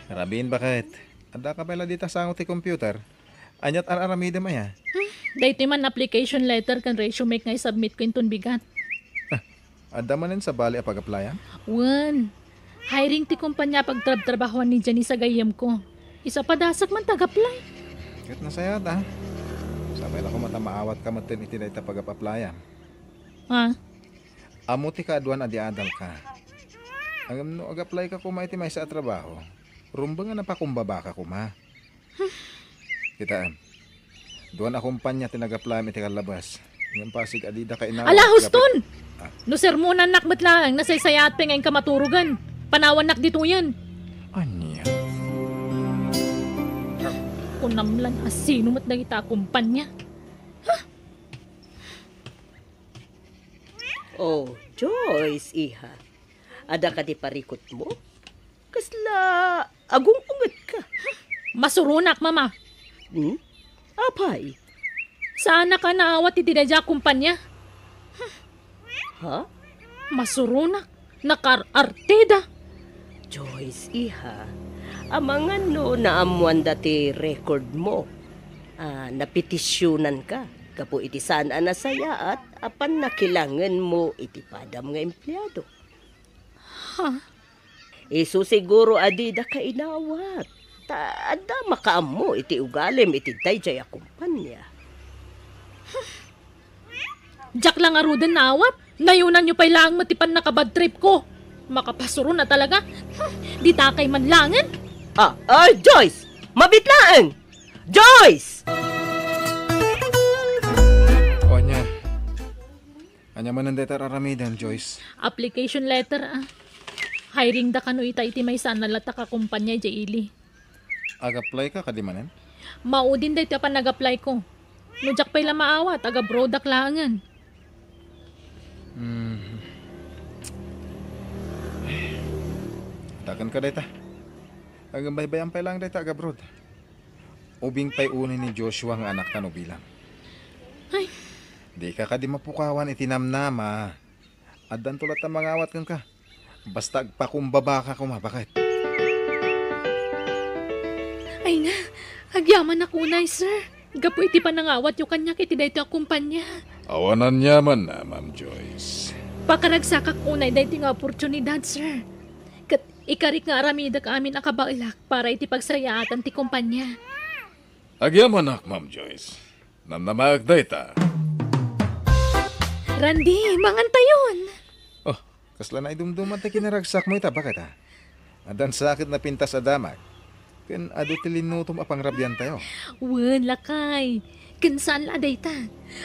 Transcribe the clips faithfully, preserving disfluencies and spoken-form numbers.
Rabin, baket? Adda ka pay la dita sango ti computer? Aniat ar-aramidem aya? Hmm, daytoy man application letter ken resume nga isubmit ko inton bigat. Ah, adda manen sabali a pag-applyan? Wen. Hiring ti kumpanya a pagtrabtrabahoan ni Janice a gayyemko. Isu a padasek man ta ag-apply. Ket nasayaat, a. Sapay la koma ta maawatka metten iti dayta pag-ap-applyan. Ha? Ammo ti kaaduan a di adalka. Ngem no ag-apply ka koma iti maysa a trabaho, rumbeng a napakumbaba ka koma. Kitaem, duan a kumpanya ti nag-apply iti kallabas. Ngem pasig a dida ka inawat. Ala, huston! Ah. No sermonannak met laeng, nasaysayaat pay nga inka maturogen. Panawannak ditoyen. Ania? Kunam lan a sino met dagita a kumpanya. Oh, Joyce, iha. Adda kadi parikutmo? Kasla agung-ungetka. Masuronak, Mama. Hmm? Apay? Saanak a naawat iti daydiay a kumpanya. Ha? Masuronak. Nakaar-arteda. Joyce, iha, amangan no naammoanda ti record mo. Ah, napetisyonanka gapu iti saan a nasayaat a pannakilangenmo iti padam nga empleado. Ha? Isu siguro a dida ka inawat. Ta adda makaammo iti ugalim iti daydiay a kumpanya. Diak la ngaruden naawat. Nayonanyo pay laeng met ti pannakabad trip ko. Makapasuron a talaga. Hmm, ditakay man laengen. Ah, ay, Joyce! Mabit laeng! Joyce! O, ania? Ania manen dayta ar-aramidem, Joyce? Application letter, a. Hiring da kano ita iti maysa a nalatak a kumpanya idiay ili. Ag-apply ka kadi manen? Maudin daytoy a panag-apply ko. No diak pay la maawat, ag-abroadak laengen. Hmm. Daken ka dayta. Agbaybayan pay laeng dayta ag-abroad. Ubing pay unay ni Joshua nga anakta no bilang. Ay. Dika kadi mapukawan iti namnama. Addanto latta mangawat kenka. Basta agpakumbaba ka koma, baket. Ay na, agyamanak unay, sir. Gapu iti panangawatyo kaniak iti daytoy a kumpanya. Awan aniamanna, Ma'am Joyce. Pakaragsakak unay daytoy nga oportunidad, sir. Ket ikarik nga aramidek amin a kabaelak para iti pagsayaatan ti kumpanya. Agyamanak, Ma'am Joyce. Namnamaek dayta. Randy, mangantayon! Oh, kasla naidumduman ti kinaragsakmo ita, baket, a? Addan sa ket napintas a damag. Ken adu ti linnutom a pangrabiantayo. Wen, lakay. Ken saan la a dayta.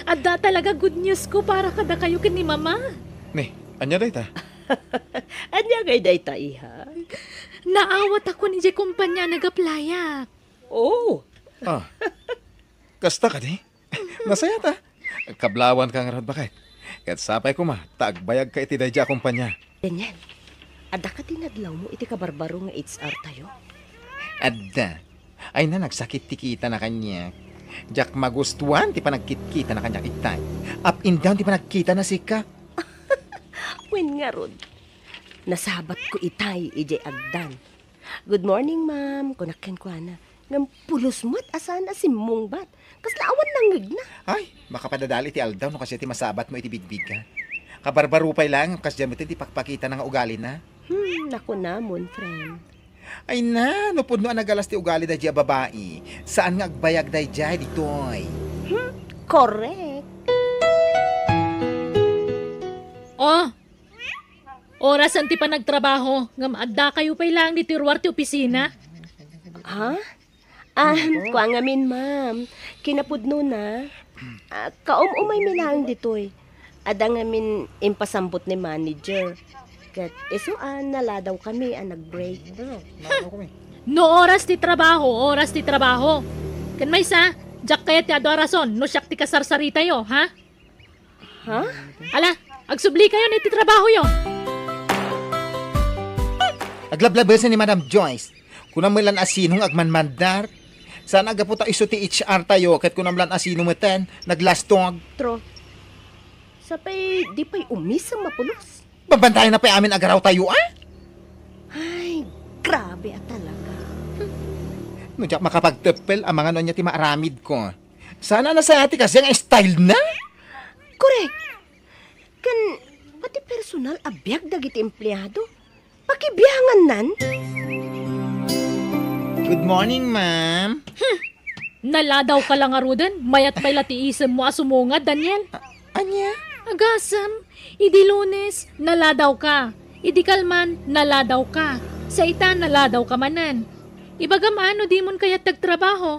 Adda talaga good news ko para kadakayo ken ni Mama. Ni, ania dayta? Ania ngay dayta, iha? Naawatako idiay kumpanya a nag-applyak. Oh. Ah. Kasta kadi? Nasayaat, a. Kablawanka ngarud, baket. Ket sapay koma ta agbayagka iti daydiay a kumpanya. Daniel, adda kadi nadlawmo iti kabarbaro nga H R tayo? Adda. Ay na, nagsakit ti kitana kaniak. Diak magustuan ti panagkitkitana kaniak itay. Up and down ti panagkitana, sika. Wen ngarud, nasabatko itay idiay agdan. "Good morning, ma'am," kunak kenkuana. Ngem pulos met a saan a simmungbat. Kasla awan nangngegna. Ay, makapadadal iti aldaw no kasdiay ti masabatmo iti bigbigga. Kabarbaro pay laeng, kasdiay met ti pakpakitana nga ugalina. Hmm, nakunamon, friend. Ay na, no pudno a nagalas ti ugali daydiay a babai, saan nga agbayag daydiay ditoy. Hmm, correct. Oh, orasen ti panagtrabaho, ngem addakayo pay laeng ditoy ruar ti opisina? Ha? Ah, kua ngamin, ma'am. Kinapudnona, ah, kaum-umaymi laeng ditoy. Adda ngamin impasambut ni manager. Ket isu a naladawkami a nag-break. No oras ti trabaho, oras ti trabaho. Ken maysa, diak kayat ti adu a rason no siak ti kasarsaritayo, ha? Ha? Ala, agsublikayon iti trabahoyo. Aglablabesen ni Madam Joyce. Kunam met lan a sino nga agmanmandar. Saan a gapu ta isu ti H R tayo ket kunam lan a sino meten, naglastog. Tro. Sapay, di pay umisem a pulos. Babantayan na pay amin agarawtayo, a? Ay, Grabe a talaga. No diak makapagteppel, amangan no ania ti maaramidko. Saan a nasayaat ti kasdiay nga style na? Korek. Ken pati personal a biag dagiti empleado. Pakibiangannan? Good morning, ma'am. Naladaw ka la ngaruden, mayat pay la ti isemmo a sumungad, Daniel. A-, ania? Agasem, idi Lunes, naladaw ka. Idi kalman, naladaw ka. Sa ita, naladaw ka manen. Ibagam a no dimon kayat ti agtrabaho.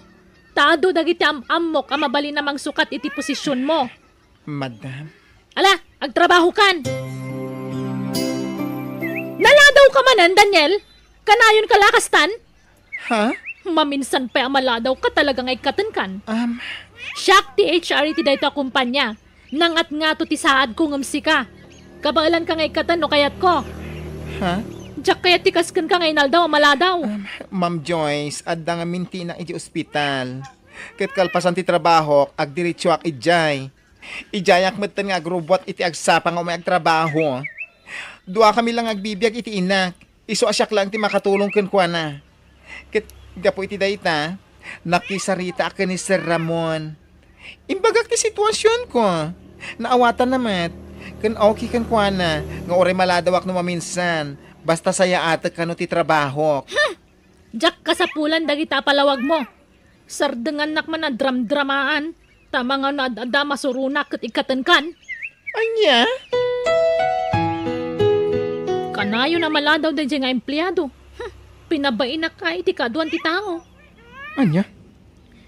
Ta adu dagiti am-ammok a mabalin a mangsukat iti posisionmo. Madam? Ala, agtrabahokan! Naladaw ka manen, Daniel? Kanayon ka la kastan? Ha? Maminsan pay a maladaw ka talaga nga ikkatenkan. Um, Siak ti H R iti daytoy a kumpanya. Nangatngato ti saadko ngem sika. Kabaelanka nga ikkaten no kayatko. Ha? Diak kayat ti kaskenka nga inaldaw a maladaw. Um, Ma'am Joyce, adda ngamin ti inak iti ospital. Ket kalpasan ti trabahok, agdiretsoak idiay. Idiayak metten nga agrubbuat iti agsapa nga umay agtrabaho. Duakami la nga agbibiag iti inak. Isu a siak laeng ti makatulong kenkuana. Ket gapu iti dayta, nakisaritaak ken ni Sir Ramon. Imbagak ti situasionko. Naawatanna met. Ken okay kenkuana nga uray maladawak no maminsan, basta sayaatek kano ti trabahok. Diak kasapulan dagita a palawagmo. Sardengannak man a dramdramaan, ta mangano ad-adda masuronak ket ikkatenkan. Ania? Kanayon a maladaw daydiay nga empleado. Hmm, pinabainak a iti kaaduan ti tao. Ania?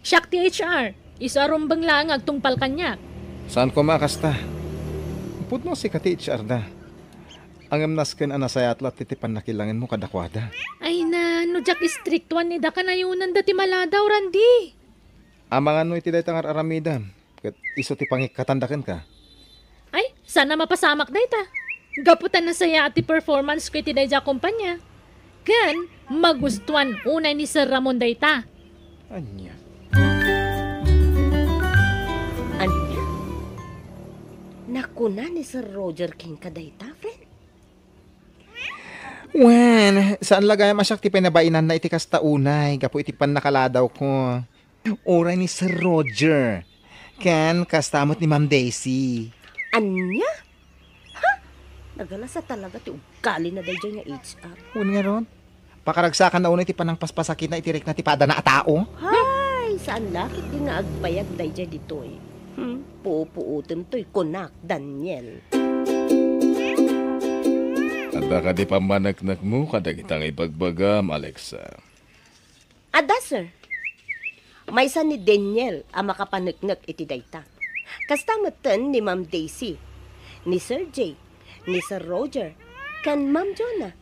Siak ti H R, isu a rumbeng laeng nga agtungpal kaniak. Saan koma a kasta. Pudno a sika ti H R da. Ngem nasken a nasayaat latta ti pannakilangenmo kadakuada. Ay na, no diak istriktuan ni da, kanayonanda ti maladaw, Randy. Amangan no iti dayta nga ar-aramidem, ket isu ti pangikkatanda kenka. Ay, saan a mapasamak dayta. Gapu ta nasayaat ti performance ko iti daydiay a kumpanya. Ken magustuan unay ni Sir Ramon dayta. Ania? Ania? Nakuna ni Sir Roger kenka dayta, friend? Wen, saan la gayam a siak ti pinabainanna iti kasta unay gapu iti pannakaladawko. Uray ni Sir Roger. Ken kasta met ni Ma'am Daisy. Ania? Ha? Nagalas a talaga ti ugalina daydiay nga H R. Wen ngarud, pakaragsakanna unay ti panangpaspasakitna iti rikna ti padana a tao. Hay, saan la ketdi nga agbayag daydiay ditoy. Hmm, pupuotem toy kunak, Daniel. Adda kadi pammaneknekmo kadagita nga ibagbagam, Alexa? Adda, sir. Maysa ni Daniel a makapaneknek iti dayta. Kasta metten ni Ma'am Daisy, ni Sir Jay, ni Sir Roger, ken Ma'am Jonah.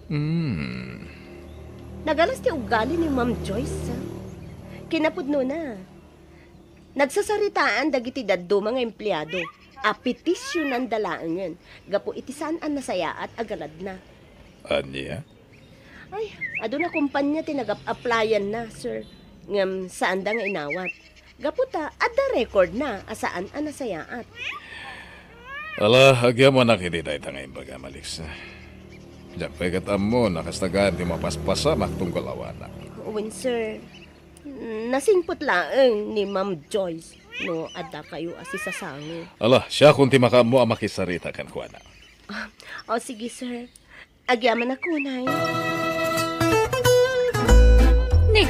Hmm. Nagalas ti ugali ni Ma'am Joyce, sir. Kinapudnona, nagsasaritaan dagiti dadduma nga empleado a petisyonanda laengen gapu iti saan a nasayaat a galadna. Ania? Ay, aduna kumpanya ti nagap-applyan na, sir. Ngem saanda nga inawat. Gapu ta adda record na a saan a nasayaat. Ala, agyamanak iti dayta nga imbagam, Alexa. Diak pay ket ammo no kasta gayam ti mapaspasamak tunggal awanak. Wen, sir. Nasingpet laeng ni Ma'am Joyce no adda kayo a sisasango. Ala, siakon ti makaammo a makisarita kenkuana. Ah, o, sige, sir. Agyamanak unay. Ni,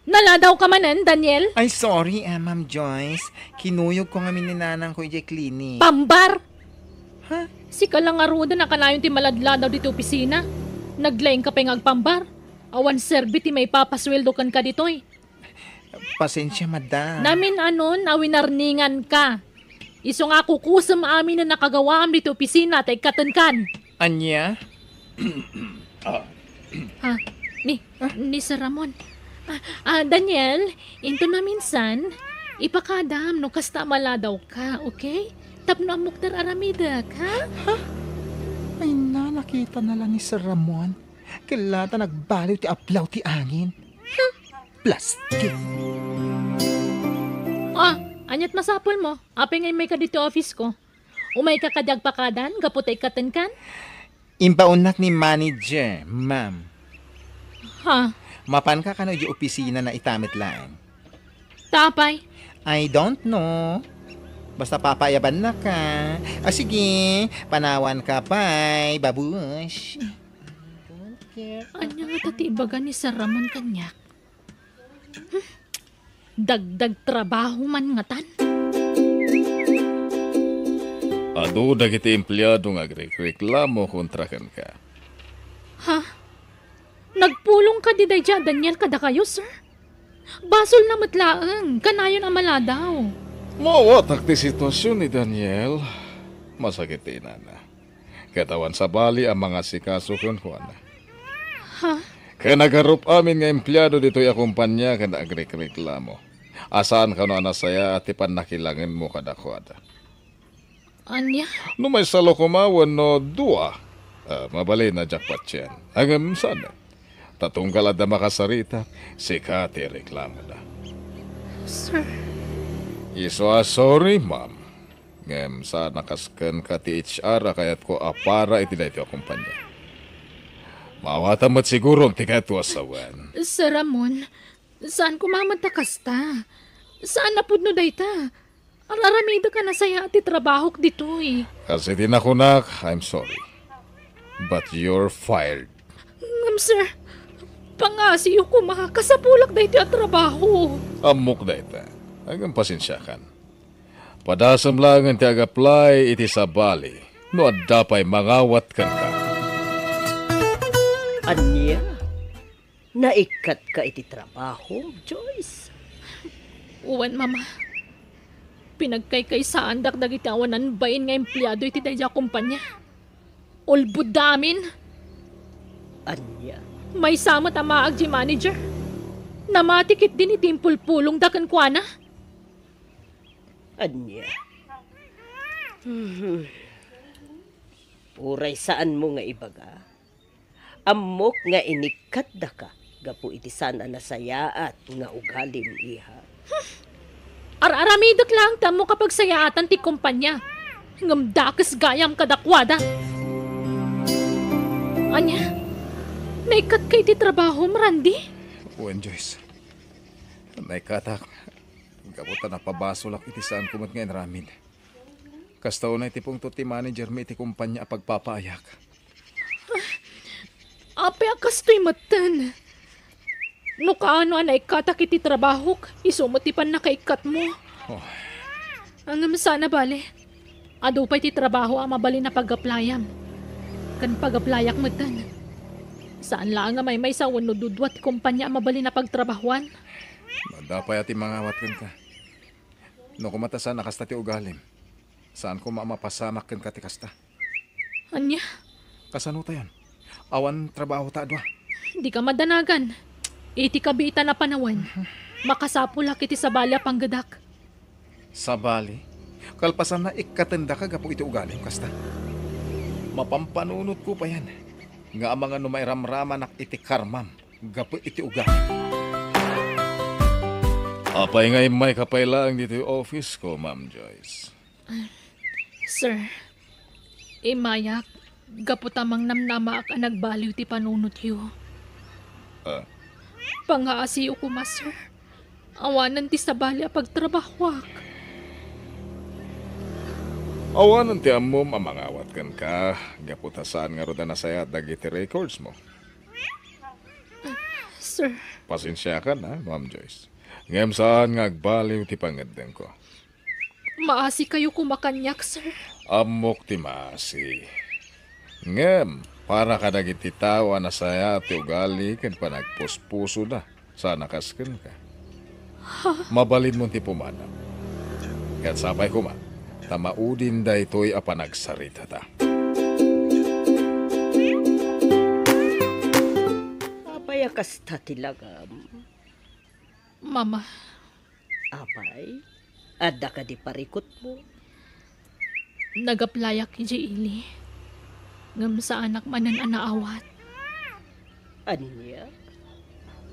naladaw ka manen, Daniel? Ay, sorry, ah, Ma'am Joyce. Kinuyog ko ngamin ni nanang ko idiay clinic. Pambar! Ha? Sika la ngaruden a kanayon ti maladladaw ditoy opisina. Naglaing ka pay nga agpambar. Awan serbi ti maipapasueldo kenka ditoy. Pasensia, madam. Namin-anon a winarningan ka. Isu nga kukusem amin a nakagawaam ditoy opisina ta ikkatenkan. Ania? Ah, ni, ni Sir Ramon. Ah, ah, Daniel, inton maminsan, ipakadam no kasta a maladaw ka, okay? Tapno ammok ti ar-aramidek, ha? Ha? Ay na, nakita na lang ni Sir Ramon. Kella ta nagbaliw ti aplaw ti angin. Hmm, plastik. Ah, aniat masapulmo? Apay nga immayka ditoy office ko? Umayka kadi agpakadan gapu ta ikkatenkan? Imbaonnak ni manager, ma'am. Ha? Mapanka kano idiay opisina na ita met laeng? Ta apay? I don't know. Basta papaayabannaka. Ah, sige, panawanka pay, babush. Ania ngata ti ibaga ni Sir Ramon kaniak? Hmm? Dagdag trabaho man ngatan? Adu dagiti empleado nga agrekreklamo kontra kenka. Ha? Nagpulong kadi daydiay a Daniel kadakayo, sir? Basolna met laeng, kanayon a maladaw. No awatak ti situasion ni Daniel, masakit ti inana. Ket awan sabali a mangasikaso kenkuana. Ha? Ken agarup amin nga empleado ditoy a kompania ken agrekreklamo a saan kano a nasayaat ti pannakilangenmo kadakuada. Ania? No maysa la koma wenno dua, ah, mabalin a jackpot yan. Ngem saan? Ta tunggal adda makasarita, sika ti reklamona. Sir. Isu a sorry, ma'am. Ngem saan a kas kenka ti H R a kayatko a para iti daytoy a kompania. Maawatam met sigurom ti kayatmo a sawen. Sir Ramon, saan koma met a kasta. Saan a pudno dayta. Ar-aramidek a nasayaat ti trabahok ditoy. Kas iti nakunak, I'm sorry. But you're fired. Ngem, sir, pangngasiyo koma, kasapulak daytoy a trabaho. Ammok dayta. Ngem pasensiakan. Padasem laengen ti ag-apply iti sabali no adda pay mangawat kenka. Ania? Naikkatka iti trabahom, Joyce? Wen, Mama. Pinagkaykaysaandak dagiti awanan bain nga empleado iti daydiay a kompania. Ulbodda amin. Ania? Maysa met a maag diay manager. Namati ketdin iti impulpulongda kenkuana. Ania? Hmm. Uray saanmo nga ibaga, ammok nga inikkatdaka gapu iti saan a nasayaat nga ugalim, iha. Ar-aramidek laeng ti ammok a pagsayaatan ti kompania, ngem dakes gayam kadakuada. Ania? Naikkatka iti trabahom, Randy? Wen, Joyce. Naikkatak. Gapu ta napabasolak iti saanko met nga inaramid. Kasta unay ti pungtot ti managermi iti kompania a pagpapaayak. Apay a kastoy metten? No kaano a naikkatak iti trabahok, isu met ti pannakaikkatmo. Oh. Ngem saan a bale. Adu pay ti trabaho a mabalin a pag-applyam. Ken pag-applyak metten. Saan laeng a maymaysa wenno dudua ti kompania a mabalin a pagtrabahoan. Adda pay a ti mangawat kenka. No koma ta saan a kasta ti ugalim, saan koma a mapasamak kenka ti kasta. Ania? Kasano tayon? Awan trabaho ta a dua. Dika madanagan. Iti kabiitan a panawen, makasapulak iti sabali a panggedak. Sabali? Kalpasanna, ikkatendaka gapu iti ugalim kasta? Mapampanunotko payen nga amangan no mairamramanak iti karmam gapu iti ugalim. Apay nga immayka pay laeng ditoy office ko, Ma'am Joyce? Sir, immayak gapu ta mangnamnamaak a nagbaliw ti panunotyo. Ah? Pangngasiyo koma, sir. Awanen ti sabali a pagtrabahoak. Awanen ti ammom a mangawat kenka, gapu ta saan ngarud a nasayaat dagiti records mo. Sir. Pasensiakan, ha, Ma'am Joyce. Ngem saan nga agbaliw ti pangngeddengko. Maasikayo koma kaniak, sir. Ammok ti maasi. Ngem, para kadagiti tao a nasayaat ti ugali ken panagpuspusoda, saan a kas kenka. Ha? Mabalinmon ti pumanam. Ket sapay koma, ta maudin daytoy a panagsaritata. Apay a kasta ti langam? Mama. Apay, adda kadi parikutmo? Nag-applyak idiay ili. Ngem saanak manen a naawat. Ania?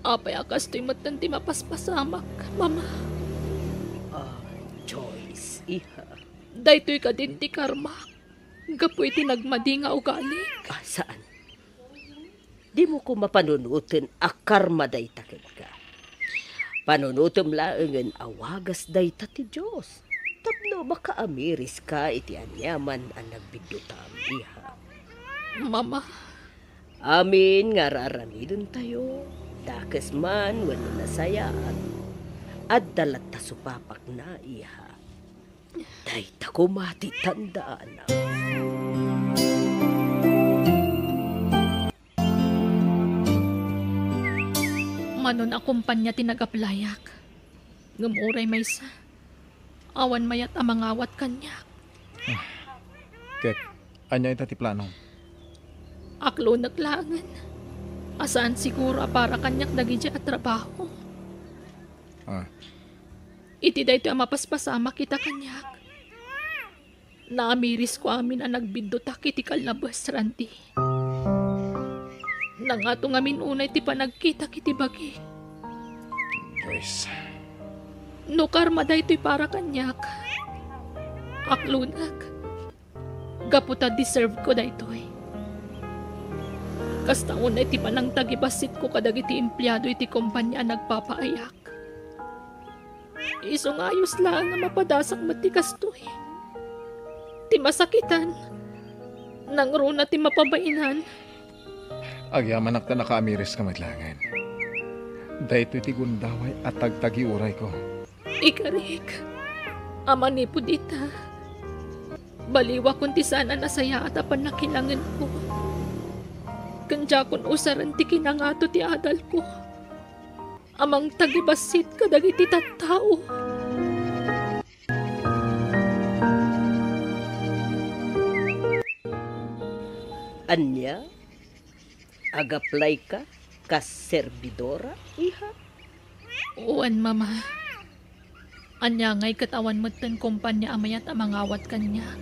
Apay a kastoy metten ti mapaspasamak, Mama? Ah, Joyce, iha. Daytoy kadin ti karmak. gapu iti nagmadi nga ugalik. Ah, saan? Dimo koma panunoten a karma dayta kenka. Panunotem laengen a wagas dayta ti Dios tapno makaamiriska iti aniaman a nagbiddutam, iha. Mama. Amin nga ar-aramidentayo, dakes man wenno nasayaat, adda latta supapakna, iha. Dayta koma ti tandaanna. Mano a kompania ti nag-applyak. Ngem uray maysa, awan mayat a mangawat kaniak. Ket ania ita ti planom? Aklonek laengen a saan siguro a para kaniak dagidiay a trabaho. Ah. Iti daytoy a mapaspasamak ita kaniak, naamirisko amin a nagbiddutak iti kallabes, Randy. Nangato ngamin unay ti panagkitak iti bagi. Joyce. No karma daytoy para kaniak, aklonek. Gapu ta deserve ko daytoy. Kasta unay ti panangtagibassitko kadagiti empleado iti kompania a nagpapaayak. Isu nga ayos laeng nga mapadasak met ti kastoy. Ti masakitan, nangruna ti mapabainan. Agyamanak ta nakaamiriska met laengen. Daytoy ti gundaway a tagtagiurayko. Ikarik, a manipud ita, baliwakon ti saan a nasayaat a pannakilangenko. Ken diakon usaren ti kinangato ti adalko a mangtagibassit kadagiti tattao. Ania? Ag-applyka kas serbidora, iha? Wen, Mama. Ania ngay ket awan metten kompania a mayat a mangawat kaniak?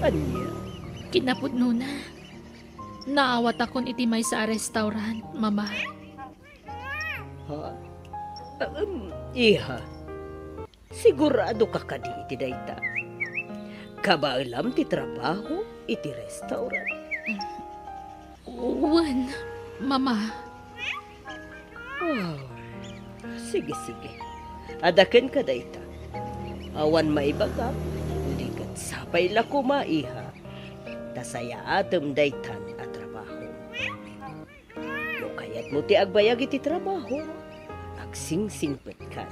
Ania? Kinapudnona, naawatakon iti maysa a restaurant, Mama. Ha? Em, iha, siguradoka kadi iti dayta? Kabaelam ti trabaho iti restaurant? Wen, Mama. Oh, sige, sige. Adda kenka dayta. Awan maibagak, di ket sapay la koma, iha. Ta sayaatem daytan a trabaho. No kayatmo ti agbayag iti trabaho, agsingsingpetkan.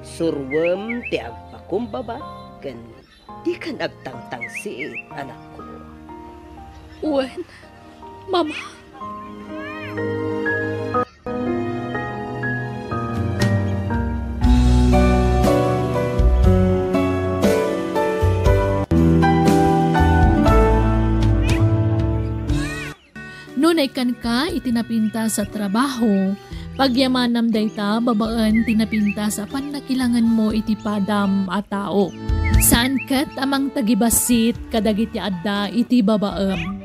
Suroem ti agpakumbaba ken dikan agtangtangsit, anakko. Wen, Mama. No naikkanka iti napintas a trabaho, pagyamanam dayta babaen ti napintas a pannakilangenmo iti padam a tao. Saan ket a mangtagibassit kadagiti adda iti babaem.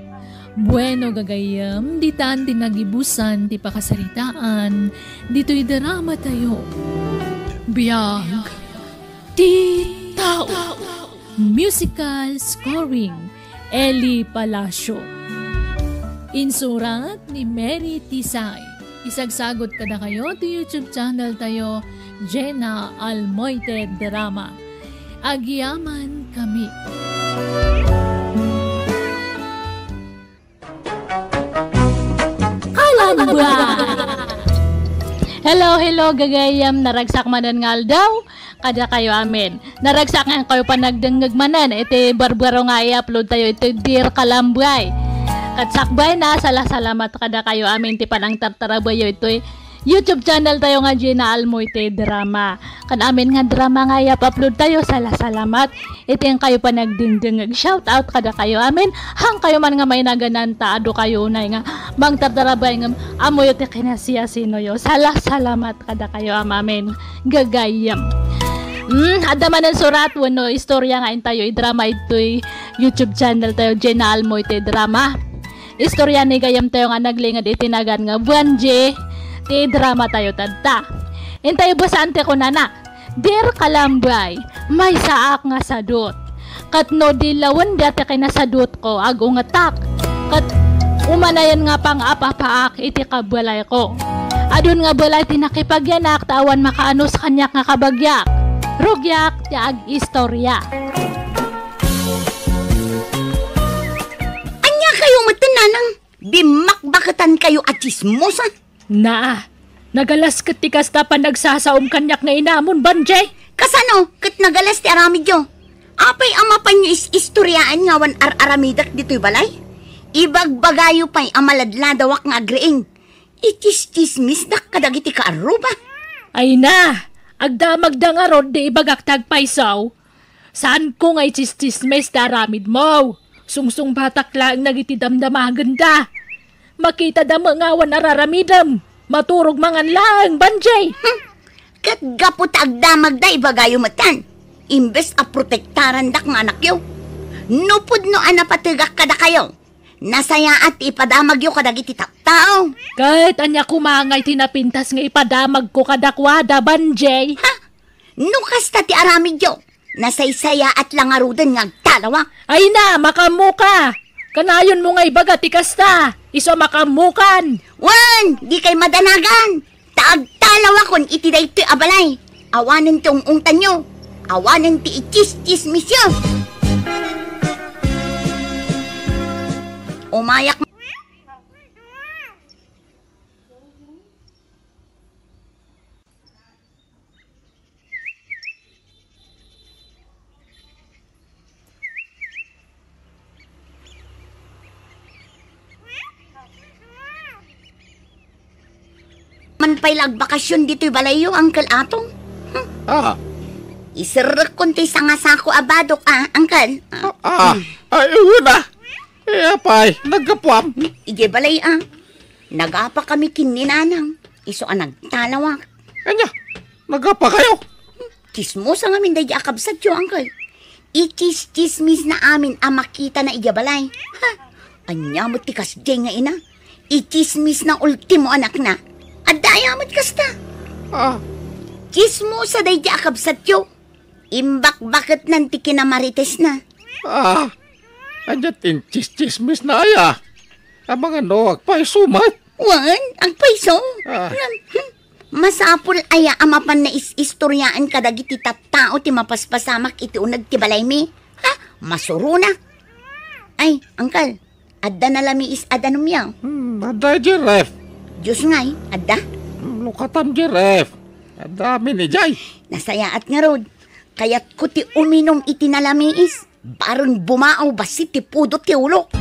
Bueno, gagayyem, ditan ti nagibusan ti pakasaritaan ditoy drama tayo. Biag ti tao. Musical scoring, Eli Palacio. Insurat ni Mary Tisay. Isagsagot kadakayo ti YouTube channel tayo, Jenna Almoite Drama. Agyaman kami. Kalamba! Hello, hello, gagayyem. Naragsak manen nga aldaw kadakayo amin. Naragsak nga kayo panagdengngeg manen iti barbaro nga i-upload tayo iti Dear Kalambay. Ket sakbayna, sala-salamat kadakayo amin ti panangtartarabayo itoy YouTube channel tayo nga Gina Almoite Drama. Kan amin nga drama nga i-upload tayo, sala-salamat. Iti inkayo panagdingdingeg, shout out kadakayo amin. Hankayo man nga mainagananta, adu kayo unay nga mangtartarabay ngem ammoyo ti kinasiasinoyo. Sala-salamat kadakayo am-, amin. Gagayyem. Mm, adda manen surat wenno istorya nga intayo idrama itoy YouTube channel tayo, Jenna Almoite Drama. Istorya ni gayyem tayo nga naglinged iti nagan nga Buenji ti drama tayo tadta. Intayo basaan ti kunana. Dear Kalambay, maysaak nga sadut. Ket no di lawen dayta kinasadutko, agungetak. Ket umanayen nga pang-apapaak iti kabalayko. Adun nga balay ti nakipagyanak ta awan makaanus kaniak nga kabagiak. Rugiak ti ag-istorya. Ania kayo met, nanang? Bimmakbaketan kayo a tsismosa? Na, nagalas ket ti kasta panagsasaom kaniak nga inamon, Banjay. Kasano ket nagalas ti aramidyo? Apay a mapanyo is-istoriaan nga awan ar-aramidek ditoy balay? Ibagbagayo pay a maladladawak nga agriing. Itsistsismisdak kadagiti kaarruba. Ay na, agdamagda ngarud ti ibagak ti agpayso. Saanko nga itsistsismis ti aramidmo. Sungsungbatak laeng dagiti damdamagenda. Makitada met nga awan ar-aramidem. Maturog mangan laeng, Banjay. Hmm. Ket gapu ta agdamagda, ibagayo metten. Imbes a protektarandak nga anakyo. No pudno a napategak kadakayo, nasayaat ti ipadamagyo kadagiti tattao. Ket ania koma ngay ti napintas nga ipadamagko kadakuada, Banjay? Ha? No kasta ti aramidyo, nasaysayaat la ngaruden nga agtalawak. Ay na, makaammoka! Kanayonmo nga ibaga ti kasta, isu a makaammokan. Wen, dikay madanagan. Ta agtalawakon iti daytoy a balay. Awanen ti ung-ungtanyo. Awanen ti itsistsismisyo. Umayak. Man pay la agbakasyon ditoy balayyo, Uncle Atong. Hmm. Ah. Iserrekkon ti sangasako a badok, ah, Uncle. Ah. Ah, ah. Ay, una. Eh, apay, naggapuam? Idiay balay, ah. Nagapa kami ken ni Nanang. Isu a nagtalawak. Ania, nagapa kayo? Tsismosa ngamin daydi a kabsatyo, Uncle. Itsistsismisna amin a makitana idiay balay. Ha? Ania met ti kasdiay nga ina? Itsismisna ultimo anakna. Adda aya met kasta? Ah. Tsismosa daydi a kabsatyo. Imbakbaketnan ti kinamaritesna. Ah, ania ti intsistsismisna aya? Amangan no agpayso met? Wen, agpayso. Ah. Ngem, hmm, masapul aya a mapan nais-istoriaan kadagiti tattao ti mapaspasamak iti uneg ti balaymi? Ha? Masuronak. Ay, Uncle, adda nalamiis a danumyo? Hmm, adda idiay ref. Diyos ngay, adda? Hmm, lukatan idiay ref. Adda amin idiay. Nasayaat ngarud. Kayatko ti uminum iti nalamiis. Bareng bumao bassit ti pudot ti ulok.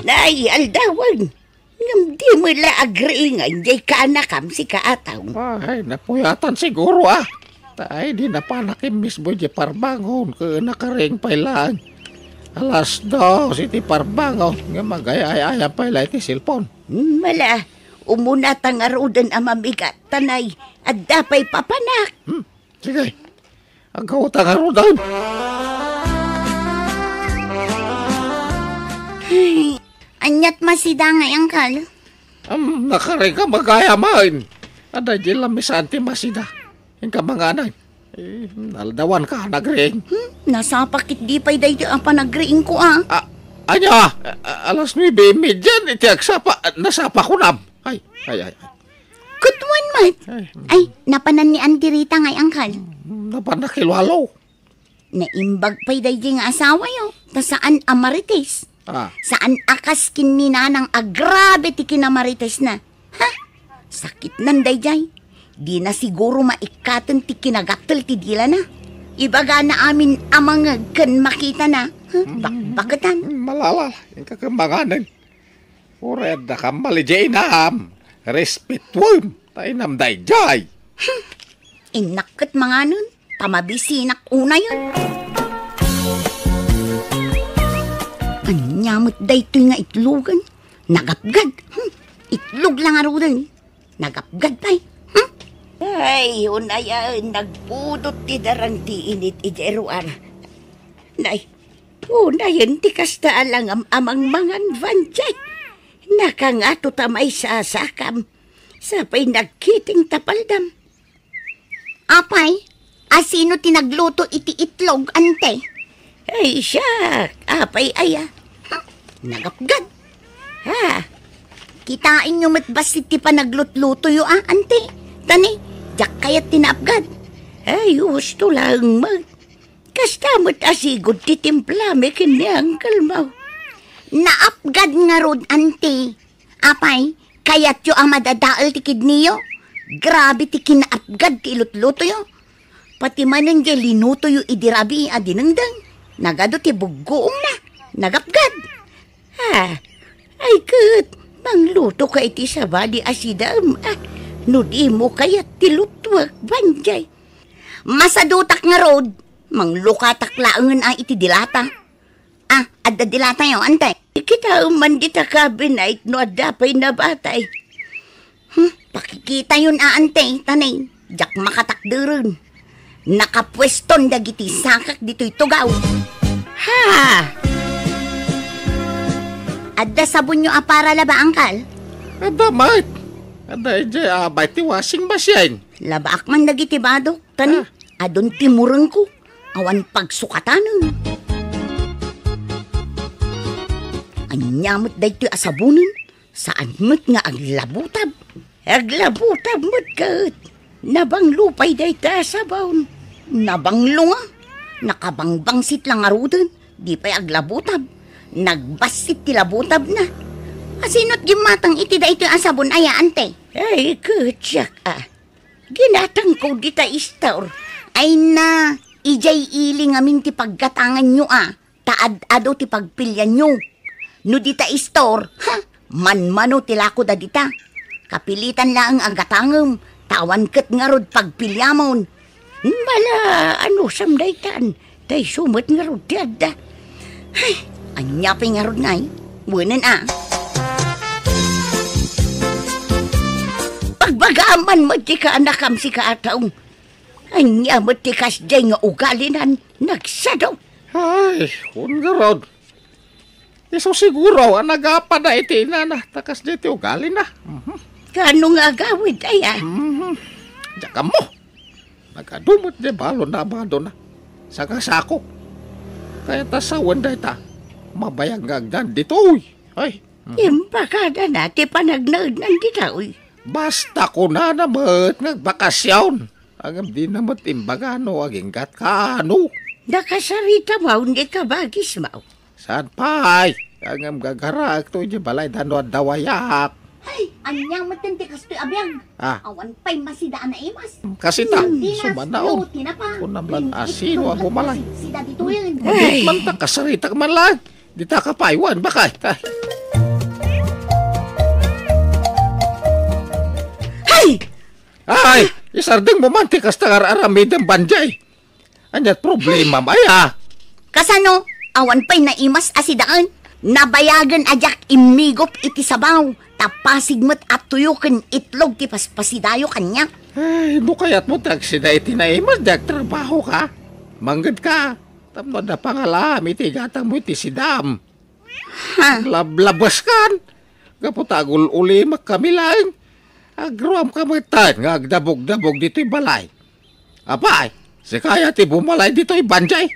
Nay, aldawen! Ngem di met la agriingan diay kaanakam, sika, Atong. Ay, napuyatan siguro, ah. Tay, di napanak immismo idiay parbangon, ket nakariing pay laeng. Alas dos iti parbangon, ngem agay-ay-ayam pay la iti cellphone. Hmm, mala, umuna ta ngaruden a mamigat, ta nay, adda pay papanak. Hmm, sige. Agawta ngaruden. Ay, aniat masida ngay, Uncle? Am, nakariing a magayam. Adda idiay lamisaan ti masida. Inka manganen. Eh, naldawanka, nagriing. Hmm, nasapa ketdi pay daydi a panagriingko, ah. Ah, ania? A-, alas nuebe y media iti agsapa, nasapa kunam. Ay, ay, ay, ay. Ket wen met. Ay. Ay, napanan ni Auntie Rita ngay, Uncle? Napan na kilwalo. Naimbag pay daydi nga asawayo, ta saan a marites. Ah. Saan a kas ken ni Nanang a grabe ti kinamaritesna. Ha? Sakitnan daydiay. Dina siguro maikkaten ti kinagattel ti dilana. Ibagana amin a mangeg ken makitana. Ha? Mm. Bakbaketan. Mm, malala. Inka ken manganen. Uray adda kammal idiay inam. Respetuem. Ta inam daydiay. Hmm. Innak ket manganen. Pamabisinak unayen. Ania met daytoy nga itlogen? Nagapgad. Hmm. Itlog la ngaruden. Nagapgad pay. Hmm? Ay, unayen, nagpudot ti darang ti init idiay ruar. Nay, unayen ti kasta a langam a mangmangan, Vanjay. Nakangato ta maisasakam. Sapay nagkiting ta paldam. Apay, Asino ti nagluto iti itlog, ante? Ay, siak. Apay aya? Nagapgad. Ha? Kitaenyo met bassit ti panaglutlutoyo, a, ante? Tani, diak kayat ti naapgad. Ay, husto laeng met. Kasta met a sigud ti timplami ken ni Uncle Mau. Naapgad ngarud, ante. Apay, kayatyo a madadael ti kidniyo? Grabe ti kinaapgad ti ilutlutoyo. Pati manen diay linutoyo idi rabii a dinengdeng, nagadu ti buggoongna, nagapgad. Ah, ay ket, manglutoka iti sabali a sidaem, ah, no dimo kayat ti lutuek, Banjay. Masadutak ngarud, manglukatak laengen a iti dilata. Ah, adda dilatayo, ante. Kitaem man dita cabinet no adda pay nabatay. Hmm, pakikitayon a, ante, tani, diak makatakderen. Nakapueston dagiti sakak ditoy tugaw. Ha! Adda sabonyo a para laba, angkal? Adda met. Adda idiay abay ti washing machine. Labaak man dagiti badok, tani, Ah. adun ti murengko. Awan pagsukatanen. Ania met daytoy a sabonen? Saan met nga aglabutab? Aglabutab met ket. Nabanglo pay dayta a sabon. Nabanglo nga. Nakabangbangsit la ngaruden. Di pay aglabutab. Nagbassit ti labutabna. Asino't gimmatang iti daytoy a sabon aya, ante? Ay, ket siak, a. Ginatangko dita istor. Ay na, idiay ili ngamin ti paggatanganyo, a. Ta ad-adu ti pagpilianyo. No dita istor, ha, manmano ti lako da dita. Kapilitan laeng a gatangem, ta awan ket ngarud pagpiliamon. Bala, anusam daytan, ta isu met ngarud ti adda. Ay, ania pay ngarud ngay? Wenen a. Pagbagaam man met ti kaanakam, sika a tao. Ania met ti kasdiay nga ugalinan, nagsado? Ay, wen ngarud. Isu siguro a nagapada iti inana, ta kasdiay ti ugalina. Mhm. Kaano nga agawid, aya? Mhm. Diak ammo. Nagadu met diay balonna a badona. Saka sako. Kayat a sawen dayta, mabayag nga agdan ditoy. Ay. Mhm. Impakadana ti panagnaednan ditoy. Basta kunana met nga agbakasyon. Ngem dina met imbaga no aginggat kaano. Nakasarita maw ni kabagismaw? Saan pay? Ngem gagaraekto idiay balay da no adda wayak. Ay, ania metten ti kastoy a biag? Ah. Awan pay masida a naimas. Kasita, Sardinas, sumanaw. Yo, tinapa. Kunam lan Rin asino itlog a bumalay. Sida ditoyen. Ay. Di man ta kasaritak man lang. Dita ka pay, wen, bakay. Hay! Ay, isardeng mo man ti kasta nga ar-aramidem, Banjay. Ania't problemam, aya? Kasano? Awan pay naimas a sidaen. Nabayagen a diak immigup iti sabaw. Ta pasig met a tuyo ken itlog ti paspasidayo kaniak. Ay, no kayatmo ti agsida iti naimas, di agtrabahoka. Mangngegka. Tapno adda pangalaam iti igatangmo iti sidam. Ha? Lablabeskan. Gapu ta agul-ulimek kami laeng. Agruamka metten nga agdabog-dabog ditoy balay. Apay, sika aya ti bumalay ditoy, Banjay?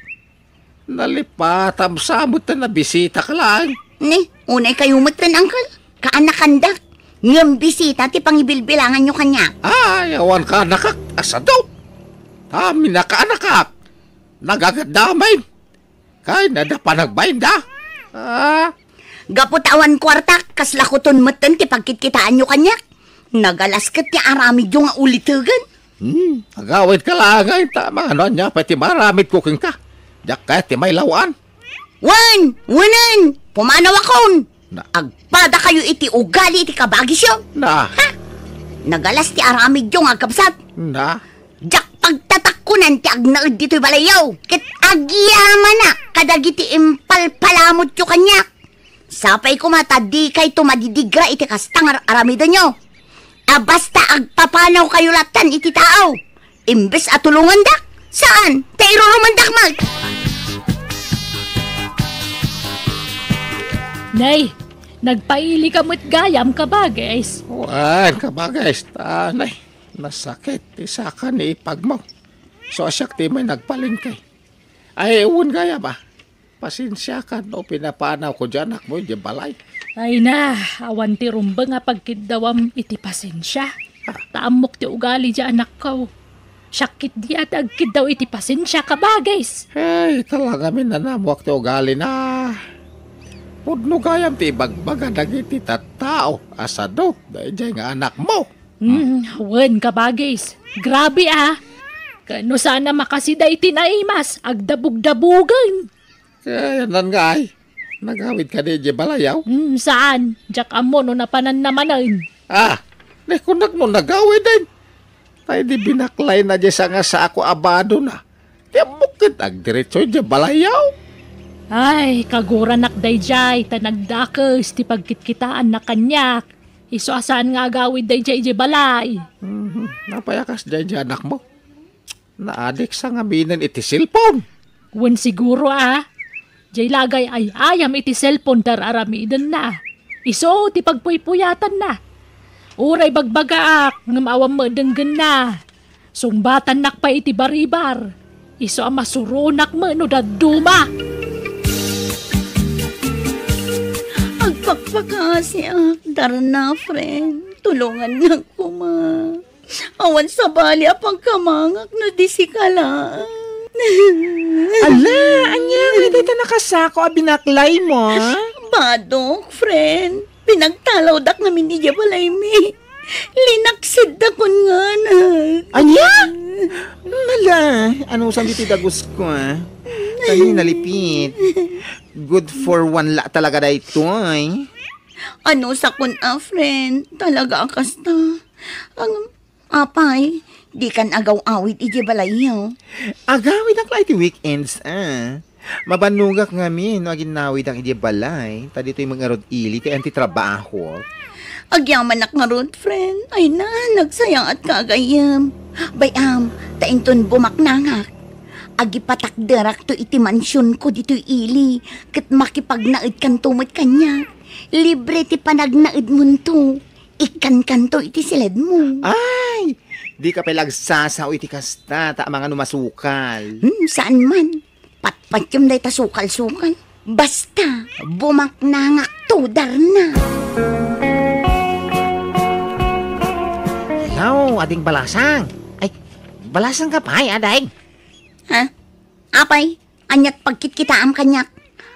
Nalipatam sa met ta nabisitaka laeng. Ni, unay kayo metten, Uncle. Kaanakandak. Ngem bisita ti pangibilbilanganyo kaniak. Ay, awan kaanakak, asado. Ta minakaanakak. Nagagaddamen. Kayatna da panagbainda. Ah. Gapu ta awan kuartak, kasla kuton metten ti pagkitkitaanyo kaniak. Nagalas ket ti aramidyo nga ulitegen. Hmm, agawidka laeng, ay, ta mangano ania pay ti maaramidko kenka. Diak kayat ti mailaw-an. Wen, wenen, pumanawakon. Na. Agpadakayo iti ugali iti kabagisyo. Na. Ha? Nagalas ti aramidyo nga agkabsat. Na. Diak pagtatakkonan ti agnaed ditoy balayyo, ket agyamanak kadagiti impalpalamutyo kaniak. Sapay koma ta dikayto madidigra iti kasta nga ar-aramidenyo. A basta agpapanawkayo lattan iti tao. Imbes a tulongandak, saan, ta irurumandak met. Nay, nagpailika met gayam, kabagis. Wen, kabagis, ta, nay, nasakit ti saka ni ipagmo. So, siak ti may nagpalengke. Ay, wen gayam a. Pasensiakan no pinapanawko diay anakmo idiay balay. Ay na, awan ti rumbeng a pagkiddawam iti pasensia. Ah. Ta ammok ti ugali diay anakko. Siak ketdi a ti agkiddaw iti pasensia, kabagis. Ay, talaga minanamuak ti ugalina. Pudno gayam ti ibagbaga dagiti tattao a sadu daydiay nga anakmo. Hmm, wen, kabagis. Grabe a. Ken no saan a makasida iti naimas, agdabugdabugen. Kayanan nga ay. Nagawid kadi idiay balayaw? Hmm, saan? Diak ammo no napananna manen. Ah, di kunak no nagawiden. Tay di binaklayna diay sanga sako a badona. Ti ammok ket agdiretso idiay balayaw. Ay, kaguranak daydiay, ta nagdakes ti pagkitkitaanna kaniak. Isu a saan nga agawid daydiay idiay balay. Mhm. Apay a kasdiay diay anakmo? Naadik sa ngaminen iti cellphone. Wen siguro a. Diay lagay ay ayam iti cellphone ti ar-aramidenna. Isu ti pagpuypuyatanna. Uray bagbagaak, ngem awan met denggenna. Sungbatannak pay iti baribar. Isu a masuronak met no dadduma. Agpakpakaasiak, Darna, friend. Tulongannak koma. Awan sabali a pagkamangak no di sika laeng. Ala, ania nga dayta nakasako a binaklaymo? Badok, friend. Pinagtalawdak ngamin idiay balaymi. Linaksidda kun nganag. Ania? Nala, anusan ditoy dagusko, a? Kani nalipit. Good for one la talaga daytoy. Anusa kun a, friend? Talaga a kasta. Ang, apay, dikan agaw-awid idiay balayyo? Agawidak la iti weekends, a. Mabannogak ngamin no aginnawidak idiay balay, ta ditoy met ngarud ili ti ayan ti trabaho. Agyamanak ngarud, friend. Ay na, nagsayaatka a gayyem. Bay-am, ta inton bumaknangak, agipatakderakto iti mansionko ditoy ili, ket makipagnaedkanto met kaniak. Libre ti panagnaedmonto. Ikkankanto iti siledmo. Ay, dika pay la agsasao iti kasta, ta amangan no masukal. Hmm, saan man. Patpatiem dayta sukal-sukal. Basta, bumaknangakto, Darna. Hello, Ading Balasang. Ay, balasang ka pay, Ading? Ha? Apay, aniat pagkitkitaam kaniak?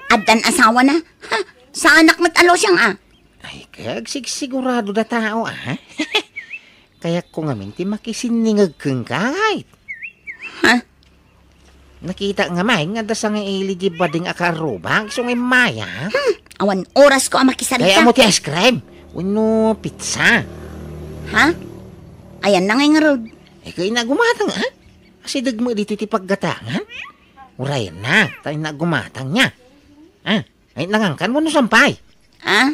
Addan asawana? Ha? Saanak met a losang, a? Ay, kayat sigsigurado da tao, a? Kayatko ngamin ti makisinningeg kenka, ay. Ha? Nakita nga may nga adda sangay ili di bading a karubag, isu nga immay, a? Hmm, awan orasko a makisarita. Kaya mo ti ice cream? Wenno pizza? Ha? Ayan na ngay ngarud. Ay, kay nagumatang, a? Asideg mo dito ti paggatangan? Uray na, tay nagumatang niya. A? Ay, nangankan mo no sampay? A?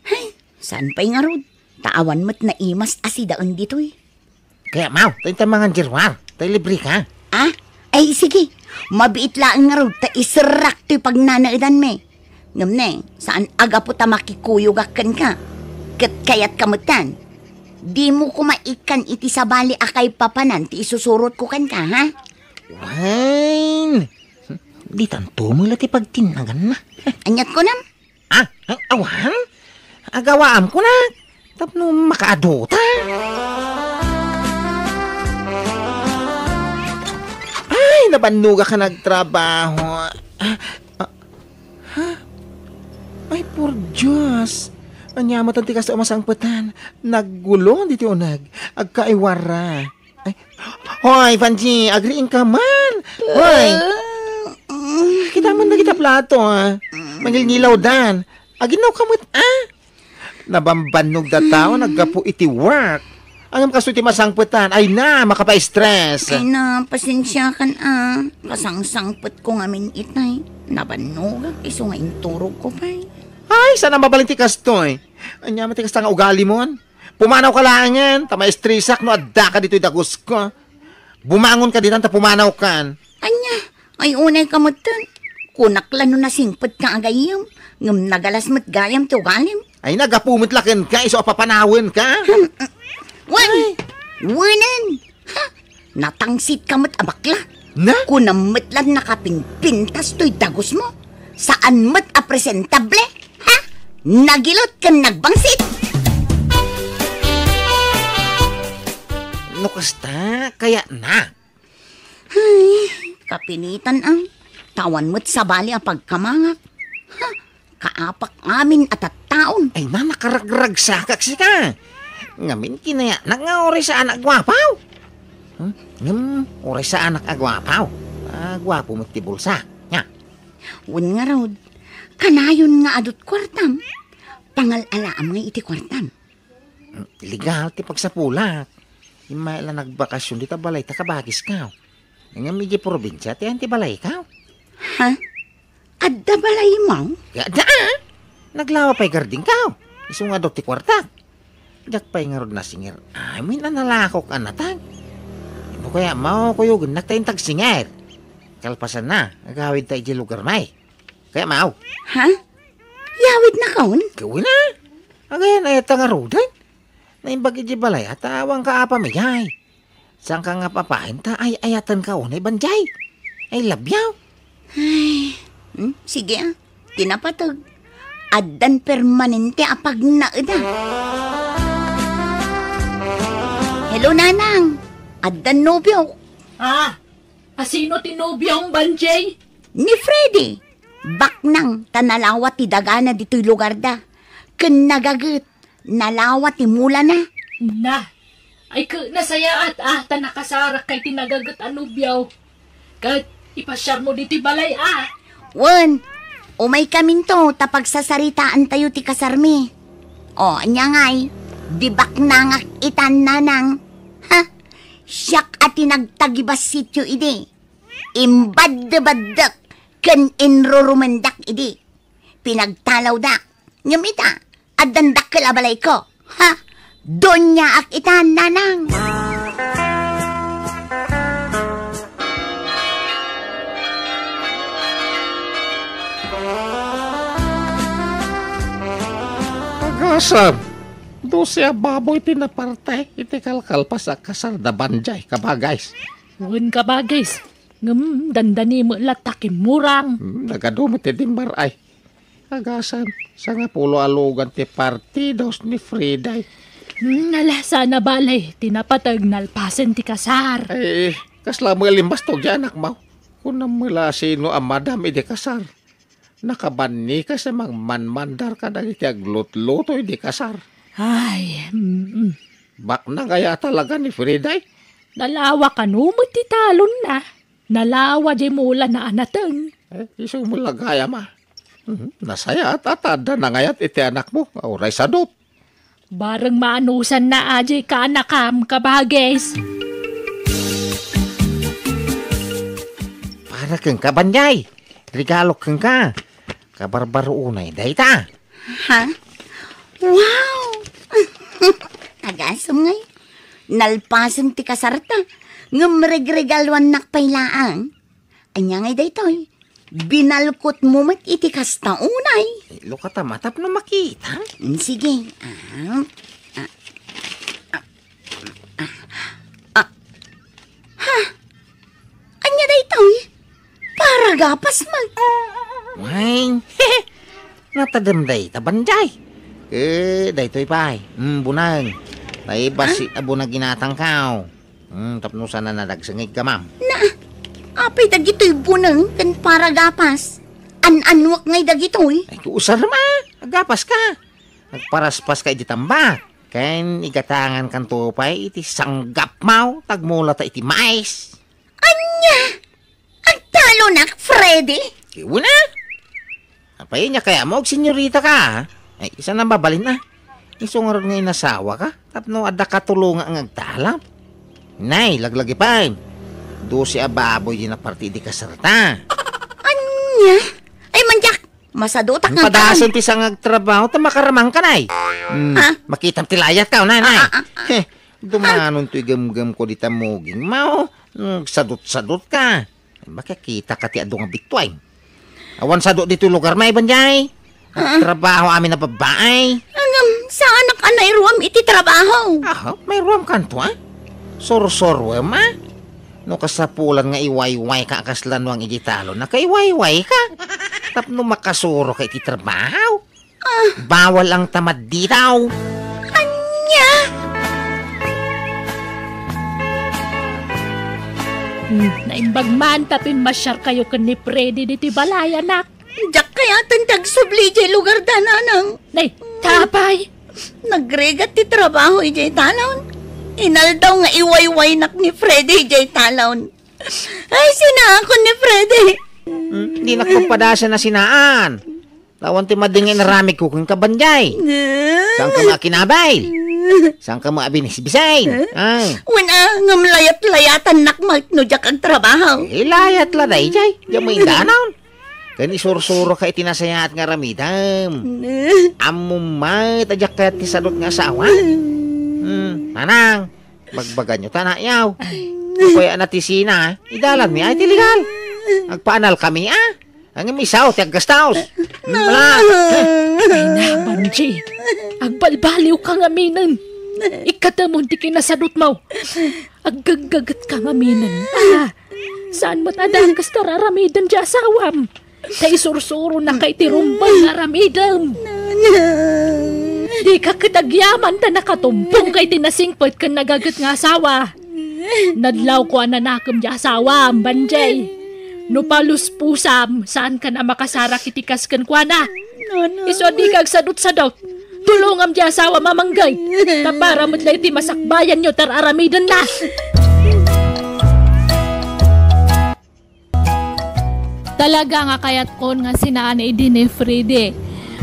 Ay, saan pay ngarud? Ta awan met naimas a sidaen ditoy. Kaya, maw, tay ta mangan jeruar, tay libre ka. A? Ay, sige. Mabiit laeng ngarud ta iserrak toy pagnanaedanmi. Ngem ne, saan a gapu ta makikuyogak kenka. Ket kayatka metten. Dimo koma ikkan iti sabali a kaipapanan ti isusurotko kenka, ha? Wen, ditanto met la ti pagtinnaganna. Aniat kunam? A? Ay, awan? Agawaam kunak tapno makaadu ta. Ay, nabannogak a nagtrabaho. A, a, ha? Ay, por Dios. Ania met ti kasta a masangpetan? Naggulong ditoy uneg. Agkaiwara. Ay. Hoy, Vanji, agriingka man. Hoy. Kita man dagiti plato, a. Mangilngilawdan. Aginnawka met, a? Nabambannog da tao, naggapu iti work. Ngem kastoy ti masangpetan. Ay na, makapa-stress. Ay na, pasensiakan, a. Kasangsangpetko ngamin itay. Nabannogak, isu nga inturogko pay. Ay, saan a mabalin ti kastoy? Ania met ti kasta nga ugalimon? Pumanawka laengen, ta maistresak no addaka ditoy dagusko. Bumangonka ditan ta pumanawkan. Ania? Ay, unayka metten. Kunak la no nasingpetka a gayyem, ngem nagalas met gayam ti ugalim. Ay, naggapu met la kenka, isu a papanawenka. Hmm, wen, ay. Wenen. Ha? Natangsit ka met a bakla. Na? Kunam met lan nakapinpintas toy dagusmo. Saan met a presentable? Ha? Nagilut ken nagbangsit. No kasta, kayatna. Ay, kapinitan a. Awan met sabali a pagkamangak. Ha? Kaapak amin a tattaon. Ay na, nakaragragsakak sika. Ngamin, kinayatnak nga uray saanak a guapaw. Hmm? Ngem, uray saanak a guapaw. Ah, guapo met ti bulsa. Nya. Wen ngarud, kanayon nga adut kuartam. Pangal-alaam nga iti kuartam. Legal ti pagsapulak. Immay la nagbakasyon dita balay ta kabagiska. Ngem idiay probinsia ti ayan ti balayka. Ha? Adda balaymo? Adda, a. Naglawa pay gardingka. Isu nga adda ti kuartak. Diak pay ngarud nasinger amin a nalakok a natag. No kayatmo, kuyogennak ta intag singer. Kalpasanna, agawidta idiay lugarmi. Kayatmo? Ha? Yawidnakon? Gawin a. Agayan, ayat ta ngaruden. Naimbag idiay balay, ta awan ka apam idiay. Saanka nga papayen ta ay-ayatenka unay, Banjay. I love you. Ay, hmm, sige a. Ti napateg. Addan permanente a pagnaed a. Hello, Nanang. Addan nobiok. Ah, asino ti nobiom, Banjay? Ni Freddy. Baknang ta nalawa ti dagana ditoy lugarda. Ken nagaget, nalawa ti mulana. Na, ay ket nasayaat a ta nakasarak kay ti nagaget a nobiom. Ket ipasiarmo ditoy balay a. Wen, umaykaminto ta pagsasaritaantayo ti kasarmi. O, ania ngay, di baknangak itan, Nanang. Ha? Siak a ti nagtagibassityo idi. Imbaddebaddek ken inrurumendak idi. Pinagtalawdak. Ngem ita, addan dakkel a balayko. Ha? Doniaak ita, Nanang. Agasem, dose a baboy ti naparte iti kalkalpas a kasar da Banjay, kabagays. Wen, kabagays. Ngem dandani met latta kimmurang. Hmm, nagadu met ti dimmar-ay. Agasem, sangapulo a lugan ti partidos ni Friday. Hmm, ala, saan a bale, ti napateg nalpasen ti kasar. Ay, kasla met limbastog ti anakmo. Kunam met la sino a madam idi kasar. Nakabannika sa mangmanmandar kadagiti aglutluto idi kasar. Ay, mm. Baknang aya talaga ni Friday? Nalawa kano met ti talonna. Nalawa diay mulana a nateng. Eh, isu met la gayam a. Mhm. Nasayaat a ta adda nangayat iti anakmo, a uray sadut. Bareng maanusanna a diay kaanakam, kabagis. Para kenka, Banjay. Regalok kenka. Kabarbaro unay dayta. Ha? Wow! Agasem ngay. Nalpasen ti kasarta. Ngem regregaluannak pay laeng. Ania ngay daytoy? Binalkotmo met iti kasta unay. Eh, lukata matapno makita. Mm, sige. Ah, ah, ah, ah, ah. Ha? Ania daytoy? Paragapas man. Wine. Natadem dayta, Banjay. Eh, daytoy pay. Mm, buneng. Tay basi a buneng ginatangkaw. Hmm, tapno saan a nadagsengig ka, ma'am. Na, apay dagitoy buneng ken paragapas? An-anuak ngay dagitoy? Ay, kuusar ma, agapas ka. Agparaspas ka iti tambak. Ken igatangan kanto pay iti sanggapmaw, tagmula ta iti mais. Ania? Agtalonak, Freddy? Iwan na. Apay, nia kayatmo, agsenyorita ka, a? Ay, saan a mabalin a? Isu ngarud nga inasawa ka, tapno adda katulonga nga agtalab. Nay, laglagi pay. Dose a baboy di naparti di kasarta. Ania? Ay, mandiak! Masadutak nga Padasen ti sangagtrabaho, ta makaramang ka, nay. Hmm, Ha? makitam ti layat ka, nay, nay. Ah, ah, ah, ah. Heh, dumanon to igemgem ko di tamuging, mao. Hmm, sadot-sadot ka. Makakita ka ti adu nga bittuay. Awan sado ditoy lugar, may Banjay. Ah. Trabaho amin a babbaay. Ngem, saanak a nairuam iti trabaho. Aha, mairuam kanto, a? Sursuruem, a? No kasapulan nga iwaywayka a kasla nuang idiay talon, nakaiwaywayka. Tapno makasuroka iti trabaho. Ah. Bawal ang tamad ditaw. Ania? Hmm, naimbag man ta pimmasyarkayo ken ni Freddy ditoy balay, anak. Diak kayaten ti agsubli idiay lugarda, Nanang. Nay, tapay! Nagrigat ti trabaho idiay talon. Inaldaw nga iwaywaynak ni Freddy idiay talon. Ay, sinaakon ni Freddy. Hmm, dinak pagpadasan a sinaan. Awan ti madi nga inaramidko kenka, Banjay. Saanka nga akinabay. Saanka nga abinisbisay. Ay. Wen a, ngem layat-layatannak met no diak agtrabaho. Eh, layat la dayjay. Diak maindanaw. Ken isursuroka iti nasayaat nga aramidem. Ammom met a diak kayat ti sadut nga asawa. Hmm, Nanang, bagbaganyo ta, nayaw. No kayatna ti sina, idalanmi ay ti legal. Agpaanalkami, a. Ngem isu ti aggastaos. Wala. Ay na, Banji. Agbalbaliwka ngaminen. Ikkatemon ti kinasadutmo. Aggaggagetka ngaminen. Ah, saan met a dakes ti ar-aramiden ti asawam? Ta isursuronaka iti rumbeng nga aramidem. Dika ket agyaman ta nakatumbongka iti nasingpet ken nagaget nga asawa. Nadlawko a nanakem ti asawam, Banjay. No paluspusam, saankan a makasarak iti kas kenkuana. Isu a dika agsadutsadut. Tulongam ti asawam a manggep. Ta para met la iti masakbayanyo ti ar-aramidenna. Talaga nga kayatkon nga sinaan idi ni Freddy.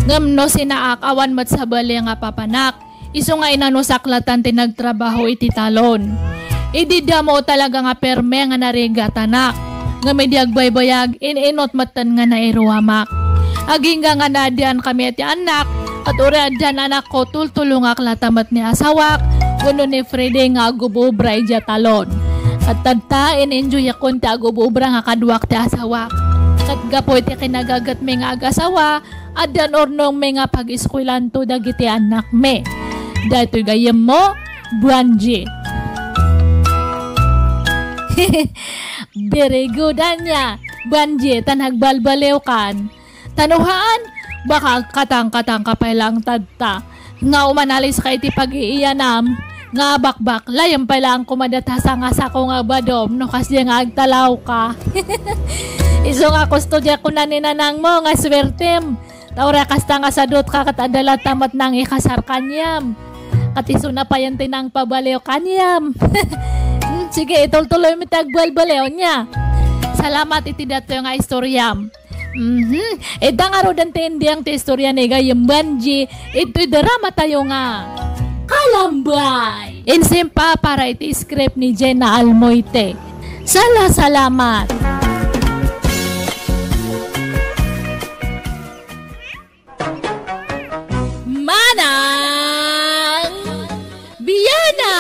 Ngem no sinaak, awan met sabali nga papanak. Isu nga inanusak latan ti nagtrabaho iti talon. Idi damo talaga nga perme nga narigatanak. Ngem idi agbaybayag, in-inut metten nga nairuamak. Agingga nga naadian kami ti annak, ket uray addan anakko, tultulongak lata met ni asawak wenno ni Freddy nga agub-ubra idiay talon. Ket tatta, in-enjoyakon ti agub-ubra nga kaduak ti asawak. Ket gapu iti kinagagetmi nga agasawa, addan urnongmi nga pag-eskuelanto dagiti annakmi. Daytoy gayyemmo, Banji. Very good, ania, Banji, ta nagbalbaliwkan. Ta no haan, baka agkatangkatangka pay laeng tatta. Nga umanaliska iti pag-iiyanam, nga bakbaklayem pay laeng koma dayta sangasako nga badom no kasdiay nga agtalawka. Isu nga kustodiak kuna ni nanangmo nga suertem. Ta uray kasta nga sadutka ket adda latta met nangikasar kaniam. Ket isuna payen ti nangpabaliw kaniam. Hmm, sige, itultuloymi ti agbalbaliw, ania. Salamat iti daytoy nga istoriam. Mhm. Ita ngaruden ti ending ti istoria ni gayyem Banji, itoy drama tayo nga Kalambay. Insimpa para iti script ni Jenna Almoite. Sala, salamat. Manang Biana!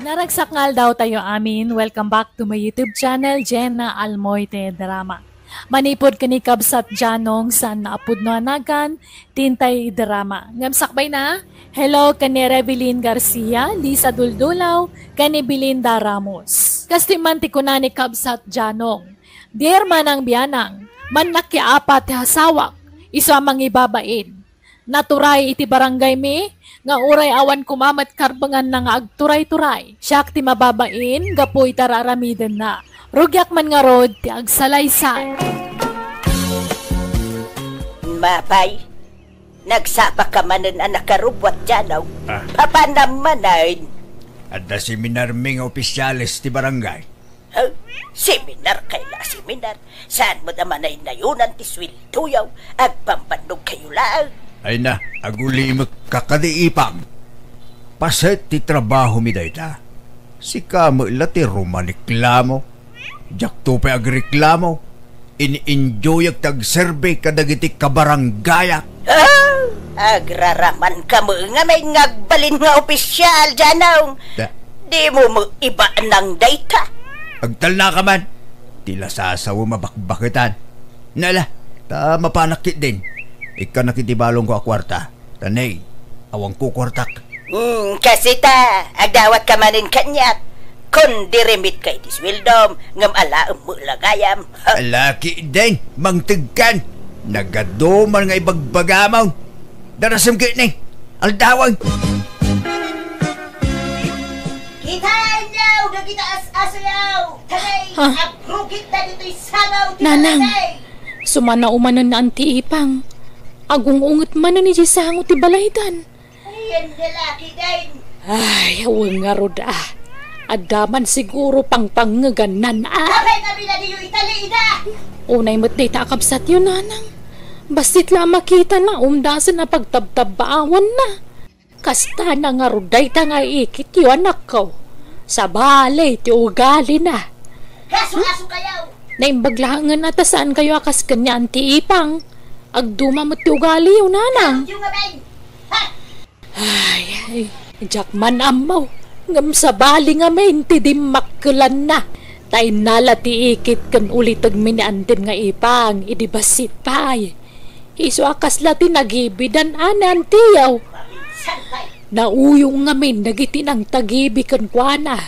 Naragsak nga aldaw tayo amin. Welcome back to my YouTube channel, Jenna Almoite Drama. Manipud ken ni Kabsat Janong, saan nga pudno a nagan, Tintay Drama. Ngem sakbay na, hello ken ni Revelyn Garcia, Lisa Duldulaw, ken ni Belinda Ramos. Kastoy man ti kuna ni Kabsat Janong, "Dear Manang Bianang, mannak ya apat ti asawak, isu a mangibabain. Naturay iti barangay mi nga uray awan koma met karbenganna nga agturay-turay. Siak ti mababain gapu iti ar-aramidenna. Rugiak man ngarud ti agsalaysay." Mapay, nagsapaka manen a nakarubbuat, Janong. Ah. Papanam manen. Adda seminar mi nga opisyales ti barangay. Ha? Seminar kay la seminar. Saan met a manaynayonan ti sueldoyo? Agbambannog kayo laeng. Ay na, agulimek ka kadi, ipam. Paset ti trabaho mi dayta. Sika met la ti rumaniklamo. Diakto pay agreklamo. In-enjoyak ti agserbi kadagiti kabaranggayak. Ah! Agraraman ka met ngamin nga agbalin nga opisyal, Janong. Da- Dimo met ibanang dayta. Agtalnaka man. Ti lasasawem a bakbaketan. Nala, ta mapanak ketdin. Ikkanak iti balonko a kuarta. Ta ne, awan kukuartak. Hmm, kastoy ta, agdawat ka manen kaniak. Kundi remit ka iti sueldom, ngem alaem met la gayam. Ha? Alaki den, mangtegkan. Nagadu man nga ibagbagamon. Darasem ketdi. Aldawen. Kitaenyo dagita as-asoyo. Tagay Ha? Agrugitda ditoy sangaw ti Nanang, balay. Sumana umanen ni Anti Ipang. Agung-unget manen iti sango ti balaydan. Ayan nga laki din. Ay, awan ngarud, ah. Adda man siguro pangpangngegannan, ah. Apay nga biladiyo itali ida? Unay met dayta a kabsatyo, Nanang. Bassit la a makitana, umdasen a pagtabtabbaawanna. Kasta na ngarud dayta nga ikityo, anakko. Sabali ti ugalina. Kaso-aso kayo! Naimbag laengen a ta saan kayo a kas ken ni Anti Ipang. Agduma met ti ugaliyo, Nanang. Yung nga, Ben! Ha? Ay, ay, diak man ammo. Ngem sabali ngamin ti dimmakkelanna. Ta innala ti ikit ken uliteg mi ni Antim nga Ipang idi bassit pay. Isu a kasla ti nagibidan a ni Antiyo. Nauyong ngamin dagiti nangtagibi kenkuana.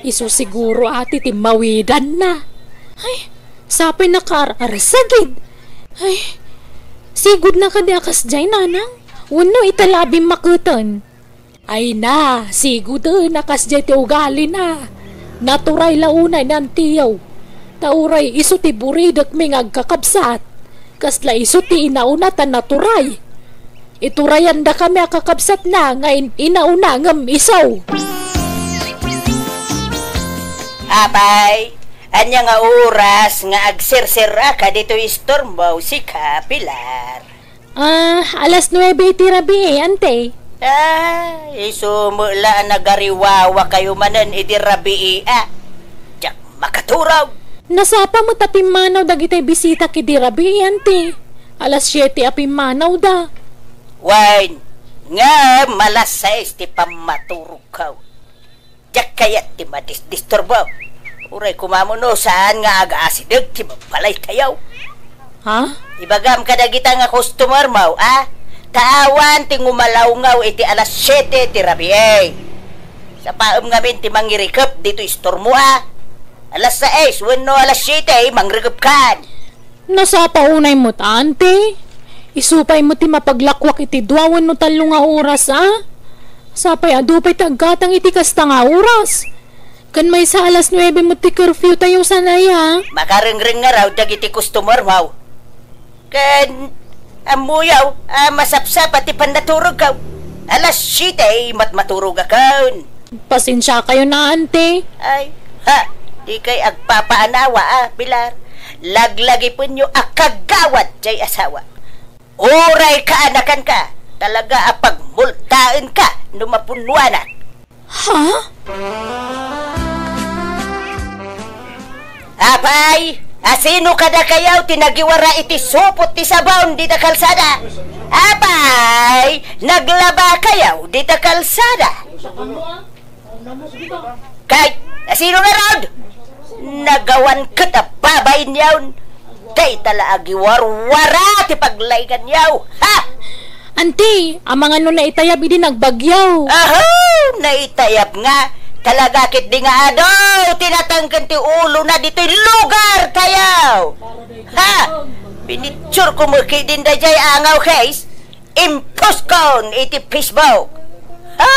Isu siguro a ti timmawidanna. Ay, sapay nakaar-arsagid. Ay, sigudna kadi a kasdiay, Nanang? Wenno ita la a bimmaketen? Ay na, siguden a kasdiay ti ugalina. Naturay la unay ni Antiyo. Ta uray isu ti buridekmi nga agkakabsat. Kasla isu ti inauna ta naturay. Iturayandakami a kakabsatna nga in-, inauna ngem isu. Apay, ania nga oras nga agserserraka ditoy istormo, sika, Pilar? Ah, alas nuebe iti rabii, Ante. Ah, isu met la a nagariwawakayo manen iti rabii, a. Diak makaturog. Nasapa met a pimmanaw dagiti bisitak idi rabii, Ante. Alas siete a pimmanawda. Wen, ngem alas sais ti pammaturogko. Diak kayat ti madisdisturbo. Uray koma no saan nga agaasideg ti babbalaytayo. Ha? Ibagam kadagita nga customer mo, a? Ta awan ti ngumalawngaw iti alas siete ti rabii. Sapaem ngamin ti mangirikep ditoy istormo, a? Alas sais wenno alas siete, mangirikepkan. Nasapa unay met, Ante. Isu pay met ti mapaglakuak iti dua wenno tallo nga oras, a? Sapay adu pay ti aggatang iti kasta nga oras. Ken maysa alas nuebe met ti curfew tayo, saan aya? Makarengreng ngarud dagiti customer mo. Ken ammoyo a masapsapa ti pannaturogko. Alas siete met maturogakon. Pasensiakayon a, Ante. Ay, ha, dikay agpapaanawa, a, Pilar. Laglagipenyo a kagawad jay asawa. Uray kaanakanka, talaga a pagmultaenka no mapunnoanak. Ha? Apay, asino kadakayo ti nagiwara iti supot ti sabon dita kalsada? Apay, naglabakayo dita kalsada? Kay, asino ngarud? Nagawan ket a babainyon. Dayta la agiwarwara ti paglainganyo. Ha? Anti, amangan no naitayab idi nagbagyo. Aho, naitayab nga. Talaga ketdi nga adu ti natengken ti ulona ditoy lugar tayo. Ha? Pinicture ko met ketdin dayjay angaw case. Imposkon iti Facebook. Ha?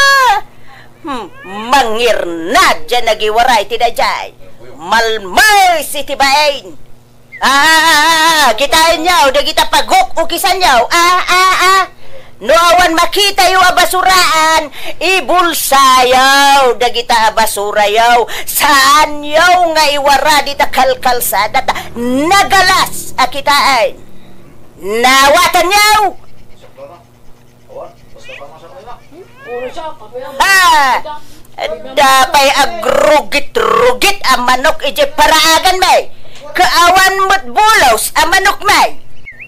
Hmm, mangirnad diay nagiwara iti dayjay. Malmes iti bain. Ah, ah, ah, ah, kitaenyo, dagita paguk-ukisanyo. Ah, ah, ah. No awan makitayo a basuraan, ibulsayo dagita a basurayo. Saanyo nga iwara dita kalkalsada ta nagalas a kitaen. Nawatanyo! Ha! Adda pay agrugit-rugit a manok idiay paraaganmi. Kaawan met bulos a manokmi.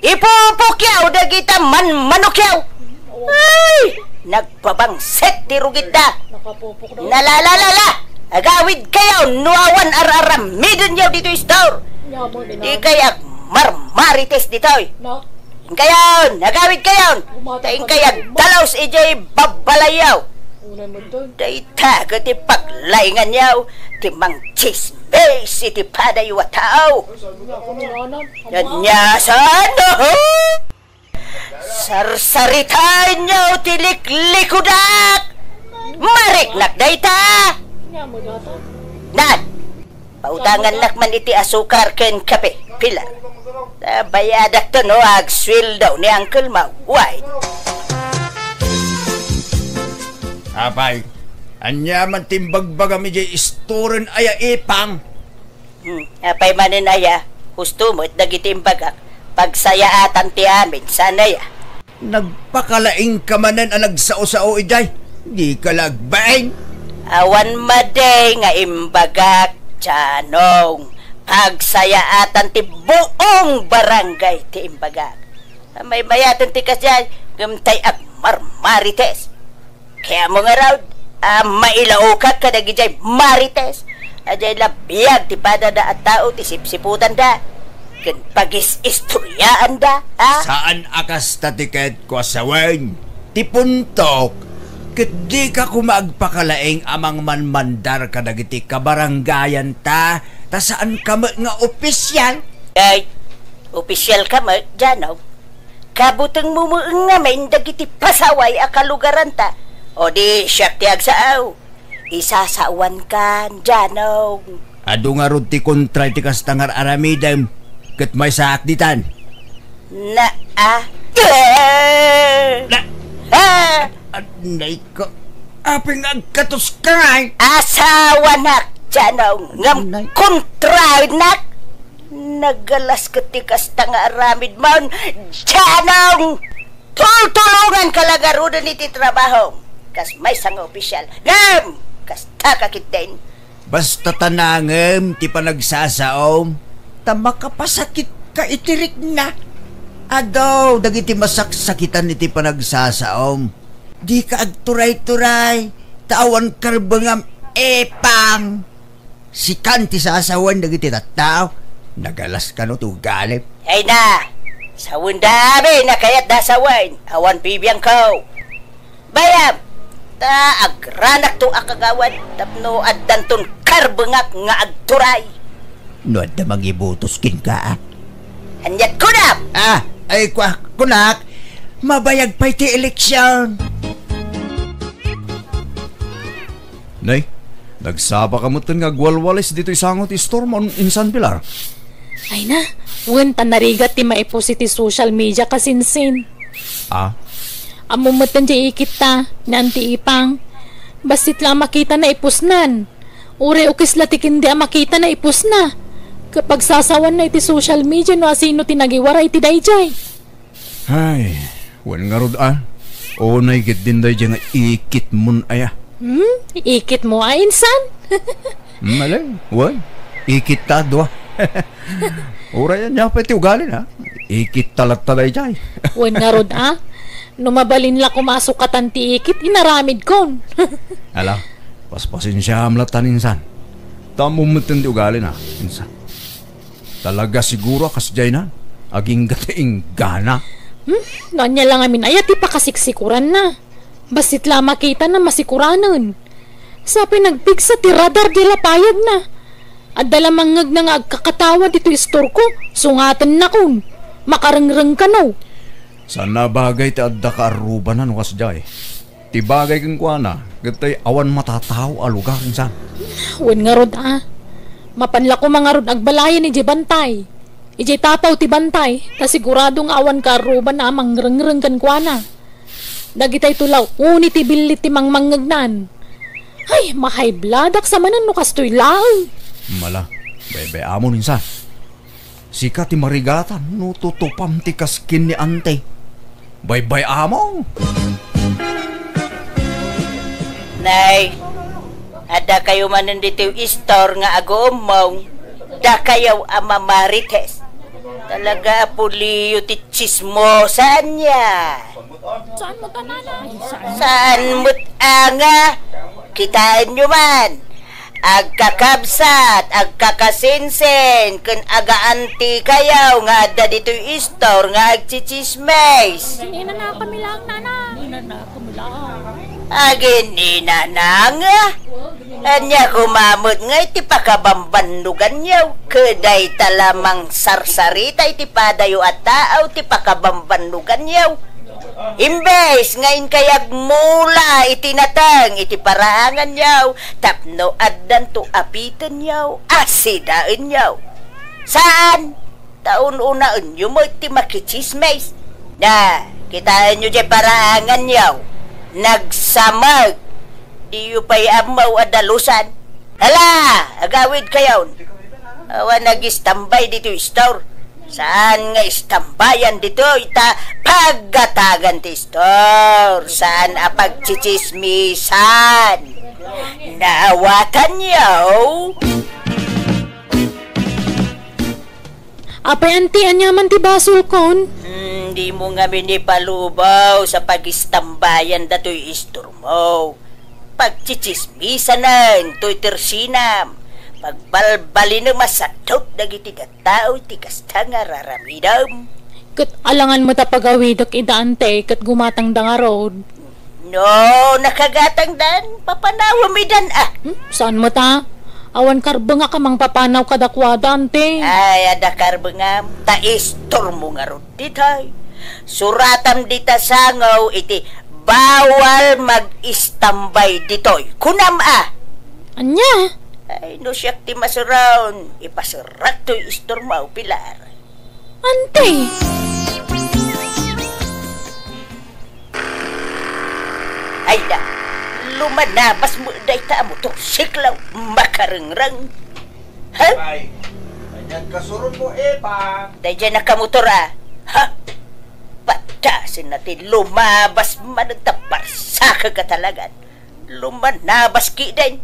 Ipupokyaw dagita manmanokyaw. Ay! Nagbabangsit ti rugitda. Nalalalala! Agawidkayo no awan ar-aramidenyo ditoy store. Dikay agmarmarites ditoy. Inkayon, agawidkayon. Ta inkay agdalos idiay babbalayyo. Dayta ket ti paglainganyo ti mangtsismis iti padayo a tao. Ania saan, no? Sarsaritaenyo ti liklikudak! Mariknak dayta! Nan! Pautangannak man iti asukar ken kape, Pilar. Ta bayadakto no agsueldo ni Uncle Mau. Why? Apay, ania man ti imbagbagam idiay istoren aya, Ipang? Hmm, apay manen aya, husto met dagiti imbagak, pagsayaatan ti amin, saan aya? Nagpakalaingka manen a nagsao-sao idiay, dika la agbain. Awan madi nga imbagak, Janong. Pagsayaatan ti buong barangay ti imbagak. Maymayaten ti kasdiay, ngem tay agmarmarites. Kayatmo ngarud a mailaokak kadagidiay marites a diay la biag ti padada a tao ti sipsiputanda ken pagis-istoryaanda, a? Saan a kasta ti ket, kua sawen. Ti puntok, ket dika koma agpakalaing a mangmanmandar kadagiti kabarangayanta, ta saanka met nga opisial. Ay, opisialka met, Janong. Kabutengmo met ngamin dagiti pasaway a kalugaranta. O di siak ti agsao. Isasawankan, Janong. Adu ngarud ti kontra iti kasta nga ar-aramidem, ket maysaak ditan. Na, a? Na, Ah! Anay ko. Apay nga agkatoska ngay? Asawanak, Janong, ngem Nay. Kontranak. Nagalas ket ti kasta nga aramidmon, Janong! Tultulonganka la ngaruden iti trabahom. Kas maysa nga opisial. Ngem, kastaka ketdin. Basta ta nangem ti panagsasaom, ta makapasakitka iti rikna. Adu dagiti masaksakitan iti panagsasaom. Dika agturay-turay, ta awan karbengam, Ipang. Sikan ti sasawen dagiti tattao. Nagalas kano ti ugalim? Ay na! Sawenda amin a kayatda a sawen. Awan bibiangko. Bayam! Ta agranakto a kagawad tapno addanton karbengak nga agturay. No adda mangibotos kenka, a? Aniat kunam? Ah, ay, kua-, kunak, mabayag pay ti eleksion. Nay, nagsapa ka metten nga agwalwalis ditoy sango ti istormo, insan Pilar? Ay na, wen ta narigat ti maipus iti social media, kasinsin. Ah? Ammom metten ti ikitta, ni Auntie Ipang. Bassit la a makitana ipusnan. Uray ukis la ti ken di a makitana ipusna. Kapagsasawanna iti social media no asino ti nagiwara iti daydiay. Ay, wen ngarud a. Unay ketdin daydiay nga ikitmon aya. Hmm? Ikitmo a, insan? Hmm, ale, wen. Ikitta a dua. Uray ania pay ti ugalina. Ikitta latta daydiay. Wen ngarud a. No mabalin la koma a sukatan ti ikit, inaramidkon. Ala, paspasensiaam latta, insan. Ta ammom metten ti ugalina, insan. Talaga siguro a kasdiayna, agingga ti inggana. Hmm? No ania la ngamin aya ti pakasiksikuranna? Bassit la a makitana masikuranen. Sa pay nagpigsa ti radar diay lapayagna. Adda la mangngegna nga agkakatawa ditoy istorko, sungatennakon. Makarengreng kano. Saan a bagay ti adda kaarrubana no kasdiay. Ti bagay kenkuana, ket tay awan matatao a lugar, insan. Wen ngarud a. Mapan la koma ngarud agbalayan idiay bantay. Idiay tapaw ti bantay, ta sigurado nga awan kaarrubana a mangrengreng kenkuana. Dagitayto la uni ti billit ti mangmangngegnan. Ay, mahaybladak sa manen no kastoy laeng. Mala, baybay-amon insan. Sika ti marigatan no tutupam ti kaskin ni Ante. Baybay-amon! Nay, adda kayo manen ditoy istor nga aguummong, dakayo a mamarites. Talaga a puliyo ti tsismosa ania. Saan met a, nanay? Saan met a nga? Kitaenyo man. Agkakabsat, agkakasinsin, ken agaantikayo nga adda ditoy istor nga agtsitsismis. Inanakami lang, nana. Inanakami lang. Aginina nanga, ania koma met nga iti pakabambannuganyo, ket dayta la mangsarsarita iti padayo a tao ti pakabambannuganyo. Imbes nga inkay agmula iti nateng iti paraanganyo tapno addanto a pitenyo a sidaenyo. Saan? Ta un-unaenyo met ti makitsismis. Na, kitaenyo diay paraanganyo. Nagsamag. Diyo pay ammo a dalusan. Hala, agawidkayon. Awan nagistambay ditoy store. Saan nga istambayan ditoy ta pagatagan ti store. Saan a pagtsitsismisan. Naawatanyo? Apay, anti, ania man ti basolkon? Hmm, dimo ngamin ipalubaw sa pagistambayan datoy istormo. Pagtsitsismisanen toy tersinam. Pagbalbalinem a sadot dagiti tattao ti kasta nga raramidem. Ket alangan met a pagawidek ida, anti, ket gumatangda ngarud. No nakagatangdan, papanawem idan a. Hmm? Saan met a? Awan karbengak a mangpapanaw kadakuada, anti. Ay, adda karbengam, ta istormo ngarud ditoy. Suratam dita sango iti bawal mag-istambay ditoy. Kunam a. Ania? Ay, no siak ti masuron, ipasurak toy istormo, Pilar. Anti! Ay da, lumanabas met dayta a motorsiklo, makarengreng. Ha? Ay, anian kasuron mo, Epang? Daydiay nakamotor a. Ha? Padasen na ti lumabas manen ta barsakek a talagan. Lumanabas kiden.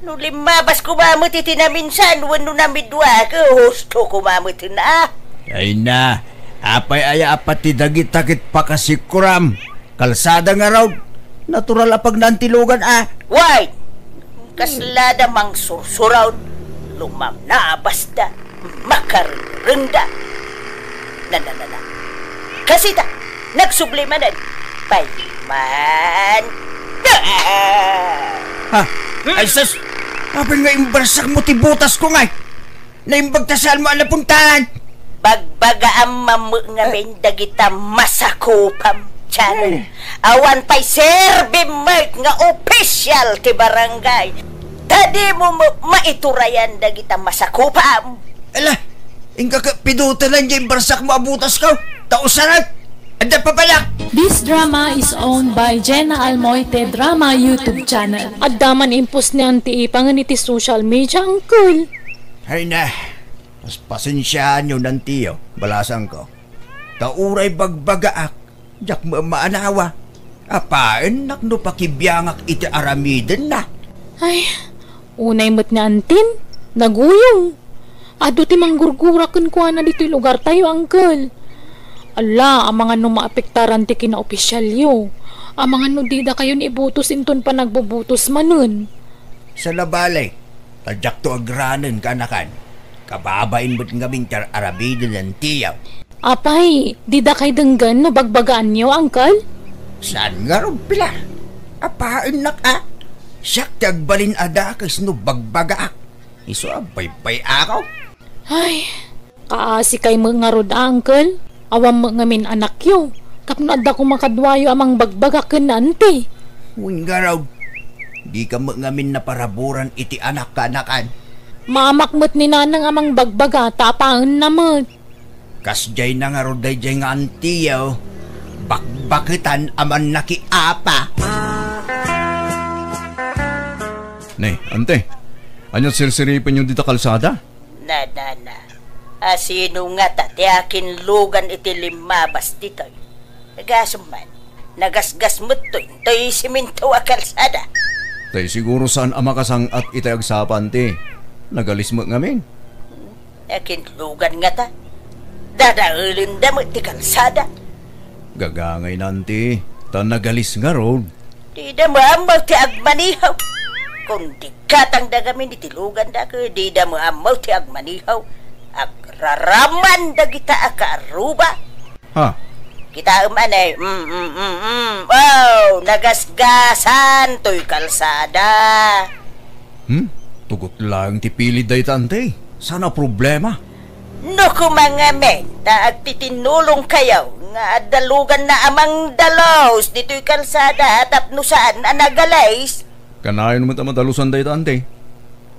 No limmabas koma met iti naminsan wenno namidua, ket husto koma met a. Ay na, apay aya a pati dagita ket pakasikuram? Kalsada ngarud. Natural a pagnantilogan a. Wait! Kasla da mangsursuron, lumanabas da. Makarengrengda. Na, na, na, na. Kasita, nagsubli manen. Pay man. Ha? Hmm? Ay, sus! Apay nga imbarsak mo ti butas ko ngay? Naimbag ta saan mo a napuntaan? Bagbagaam met ngamin dagita masakupam, Channel. Ay. Awan pay serbim met nga opisyal ti barangay. Ta dimo met maiturayan dagita masakupam. Ala, inka ket pidutenan diay imbarsak mo a butas ko. Ta usarak. Adda pabalak. This drama is owned by Jenna Almoite Drama YouTube Channel. Adda man impos ni Auntie Ipangen iti social media, Uncle. Ay na, mas pasensiaanyo, Nantiyo, balasangko. Ta uray bagbagaak, diak met maanawa. Apaennak no pakibiangak iti aramidenna. Ay, unay met ni Antin, naguyong. Adu ti manggurgura kenkuana ditoy lugartayo, Uncle. Ala, amangan no maapektaran ti kinaopisyalyo. Amangan no didakayon ibutos inton panagbubutos manen. Saan a bale, ta diakto agranen, kaanakan. Kababain met ngamin ti ar-aramiden ni Antiyo. Apay, didakay denggen no bagbagaanyo, Uncle? Saan ngarud, Pilar? Apaennak a. Siak ti agbalin a dakes no bagbagaak. Isu a baybay-ako. Ay, kaasikay met ngarud a, Uncle. Awan met ngamin anakyo. Tapno adda koma kaduayo a mangbagbaga ken ni Auntie. Wen ngarud, dika met ngamin naparaburan iti anak, kaanakan. Maamak met ni Nanang a mangbagbaga ta apaenna met. Kasdiay na ngarud daydiay nga Antiyo, bakbaketan a mannakiapa. Ne, Ante, ania sirsiripenyo dita kalsada? Na, na, na. Asino ngata ti akinlugan iti limmabas ditoy? Gasum man, nagasgas met toy, toy siminto a kalsada. Tay siguro saan a makasang-at itay agsapa, Ante. Nagalis met ngamin. Nakinlugan ngata. Dadaelen da met ti kalsada. Gagangay na, Ante, ta nagalis ngarud. Dida maammo ti agmanihaw. Kun di gatangda ngamin iti luganda, ket dida maammo ti agmanihaw. Agraraman dagita a kaaruba. Ha? Kitaem anay, mm, mm, mm, mm. Wow, nagasgasan toy kalsada. Hmm? Tugot laeng ti pilid dayta, ante. Saan a problema? No koma ngamin ta agtitinulongkayo nga adda luganna a mangdalos ditoy kalsada tapno saan a nagalis. Kanayon met a madalusan dayta, ante.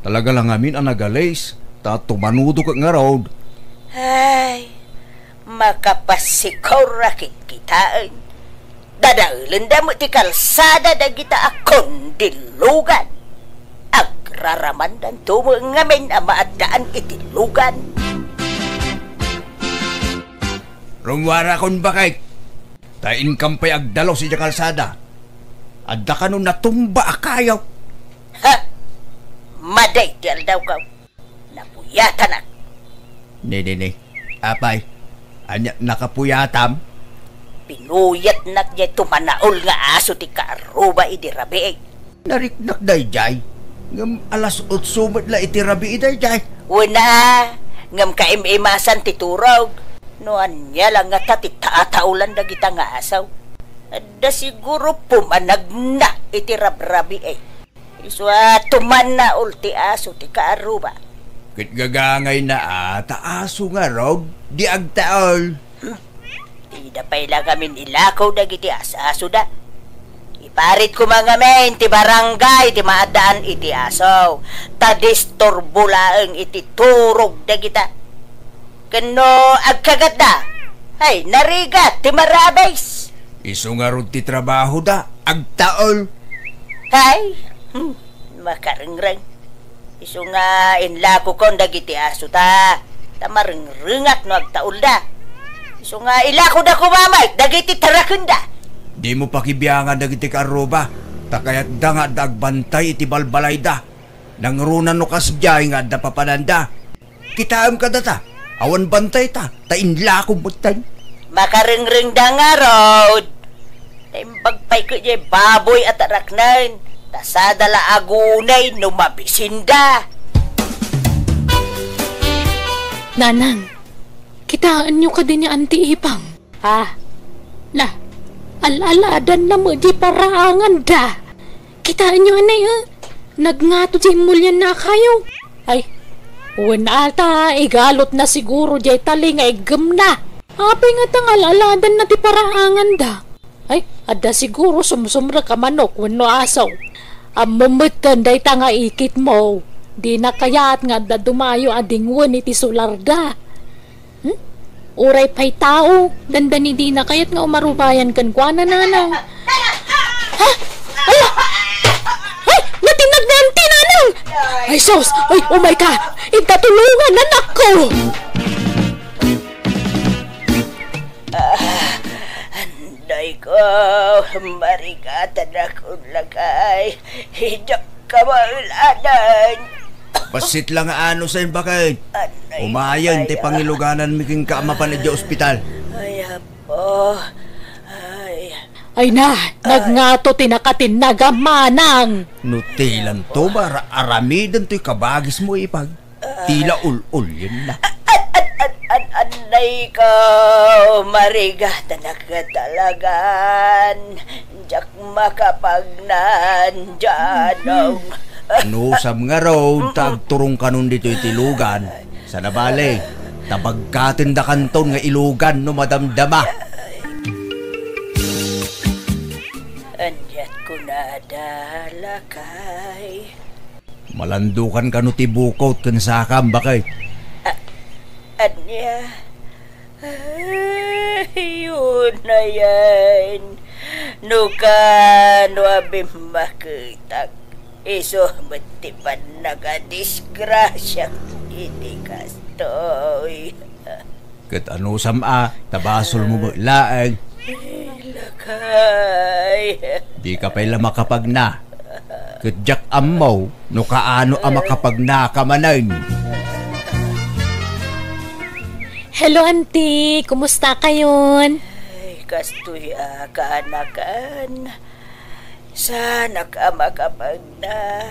Talaga la ngamin a nagalis, ta tumanudo ket ngarud. Ay, makapasikorak kitaen. Dadaelenda met ti kalsada dagita a kundilugan. Agraramandanto met ngamin a maaddaan iti lugan. Rummuarakon, baket. Ta inkam pay agdalos idiay kalsada. Adda kano natumba a kayo. Ha? Madi ti aldawko. Napuyatanak. Ni, ni, ni. Apay, ania nakapuyatam? Pinuyatnak diay tumanaol nga aso ti kaarruba idi rabii. Nariknak daydiay. Ngem alas otso met la iti rabii daydiay. Wen a, ngem kaim-imasan ti turog. No ania la ngata ti tataolan dagita nga aso? Adda siguro pumanagna iti rabrabii. Isu a tumanaol ti aso ti kaarruba. Ket gagangayna a ta aso ngarud di agtaol. Hmm. Dida pay la ngamin ilako dagiti as-asoda. Iparit koma ngamin ti barangay ti maaddaan iti aso, ta disturbo laeng iti turog dagita. Ken no agkagatda, ay, narigat ti marabis. Isu ngarud ti trabahoda, agtaol. Ay, hmm, makarengreng. Isu nga inlakokon dagiti asota, ta marengrengak no agtaolda. Isu nga ilakoda koma met dagiti tarakenda. Dimo pakibiangan dagiti kaarruba, ta kayatda nga adda agbantay iti balbalayda. Nangruna no kasdiay nga adda papananda. Kitaem kadata, awan bantayta, ta inlakom metten. Makarengrengda ngarud. Naimbag pay ket diay baboy a taraknen, ta sada la agunay no mabisinda. Nanang, kitaenyo kadi ni Auntie Ipang? Ah, na, al-aladanna met diay paraanganda. Kitaenyo anay, eh? Nagngato diay immulyanna a kayo. Ay, wen ata, igalotna siguro diay tali nga iggemna. Apay ngata nga al-aladanna ti paraanganda? Ay, adda siguro sumsumrek a manok wenno aso. Ammom metten dayta nga ikitmo. Dina kayat nga adda dumayo a dingwen iti solarda. Hmm? Uray pay tao, dandani dina kayat nga umarubayan kenkuana, Nanang. Ha? Ala! Ay, natinag ni Auntie, Nanang! Ay, sus! Ay, umay ka! Inta tulungan, anakko! Ah, anday ko, marigatanak, unlakay. Idak kamaulanan. Bassit la nga ano sa imbakay. Anay, umayen ti ay, ah, pangilugananmi kenka a mapan idiay ospital. Ay, apo. Ay. Ay na, ay, nagngato ti nakatinnag a manang. No tilanto, bara-, aramiden toy kabagismo, ipag. Tila ul-ulyenna. An-, an-, an-, an-, anay ko, marigatanak talagan. Diak makapagnan, Janong. Anusam ngarud ta agturongkanon ditoy iti lugan. Sana bale, ta bagkatendakanton nga ilugan no madamdama. Aniat kunada, lakay? Malandukan kano ti bukot ken sakam, baket? A-, ania? Ay, unayen. No kano a bimmaketak, isu met ti pannagadisgrasiak iti kastoy. Ket anusam a, ta basolmo met laeng. Ay, lakay. Dika pay la makapagna. Ket diak ammo no kaano a makapagnaka manen. Hello, Auntie. Kumusta kayon? Ay, kastoy a kaanakan. Saanak a makapagna.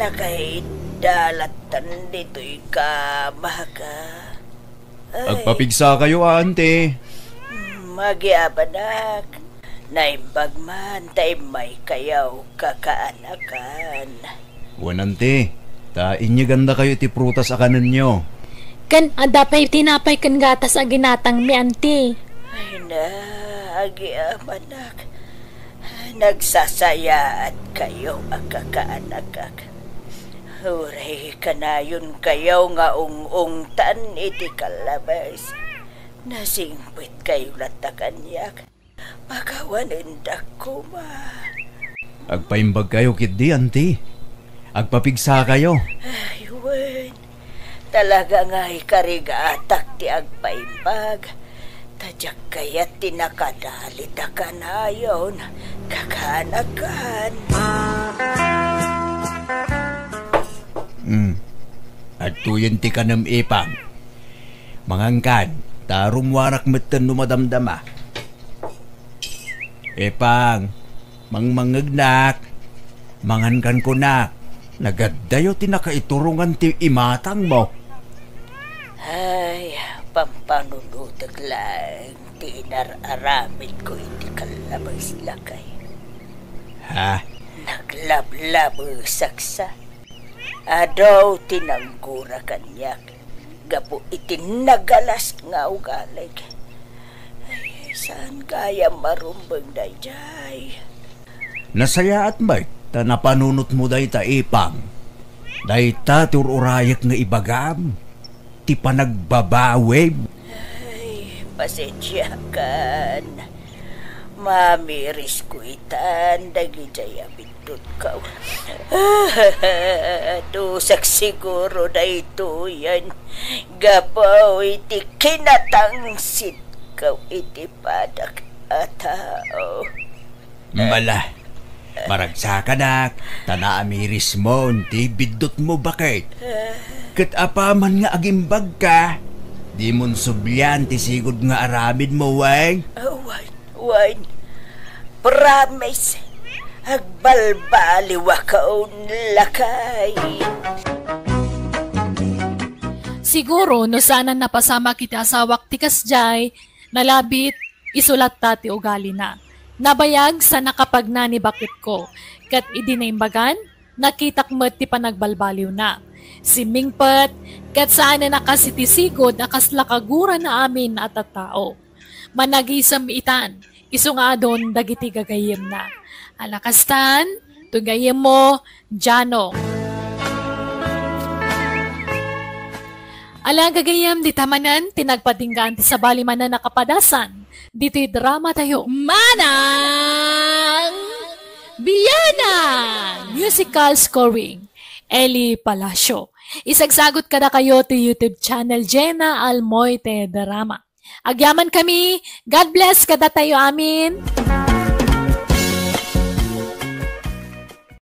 Nakaidda lattan ditoy kamaka. Ay. Agpapigsa kayo, Auntie. Mm, Agyamanak, naimbag man ta immaykayo kakaanakan. Wen, anti, ta inyegandakayo iti prutas a kanenyo. Ken adda pay tinapay ken gatas a ginatangmi, anti. Ay na, agyamanak, nagsasayaatkayo a kakaanakak. Uray kanayonkayo nga ung-ungtan iti kallabes, nasingpetkayo latta kaniak. Pakawanendak koma. Agpaimbagkayo ketdi, anti. Agpapigsakayo. Ay, wen. Talaga nga ikarigatak ti agpaimbag. Ta diak kayat ti nakadalit a kanayon, kakaanakan. Hmm. Adtoyen ti kanem, Ipang. Mangankan, ta rummuarak metten no madamdama. Ipang, mangmangngegnak, mangankan kunak, nagaddayo ti nakaiturongan ti imatangmo. Ay, pampanunotek laeng ti inar-aramidko iti kallabes, lakay. Ha? Naglablabesak sa. Adu ti nanggura kaniak gapu iti nagalas nga ugalik. Ay, saan gayam marumbeng daydiay? Nasayaat met ta napanunotmo dayta, Ipang. Dayta ti ur-urayek nga ibagam, ti panagbabawim. Ay, pasensiakan. Mamirisko itan dagidiay a biddutko. Dusak siguro daytoyen gapu iti kinatangsitko iti padak a tao. Mala, maragsakanak, ta naamirismon ti biddutmo, baket. Ket apaman nga agimbagka, dimon sublian ti sigud nga aramidmo, wen? Ah, wen, wen. Promise, agbalbaliwakon, lakay. Siguro no saanan napasamak iti asawak ti kasdiay, nalabit, isu latta ti ugalina. Nabayag sa nakapagnani baketko, ket idi naimbagan, nakitak met ti panagbalbaliwna. Simmingpet, ket saanen a kas iti sigud a kasla kagurana amin a tattao. Managisem itan, isu nga adun dagiti gagayyemna. Ala kastan, ti gayyemmo, Jano. Ala gagayyem, dita manen ti nagpatinggaan ti sabali manen a kapadasan ditoy drama tayo. Manang Biyanan! Musical scoring, Eli Palacio. Isagsagot kadakayo ti YouTube channel Jenna Almoite Drama. Agyamankami, God bless kadatayo amin.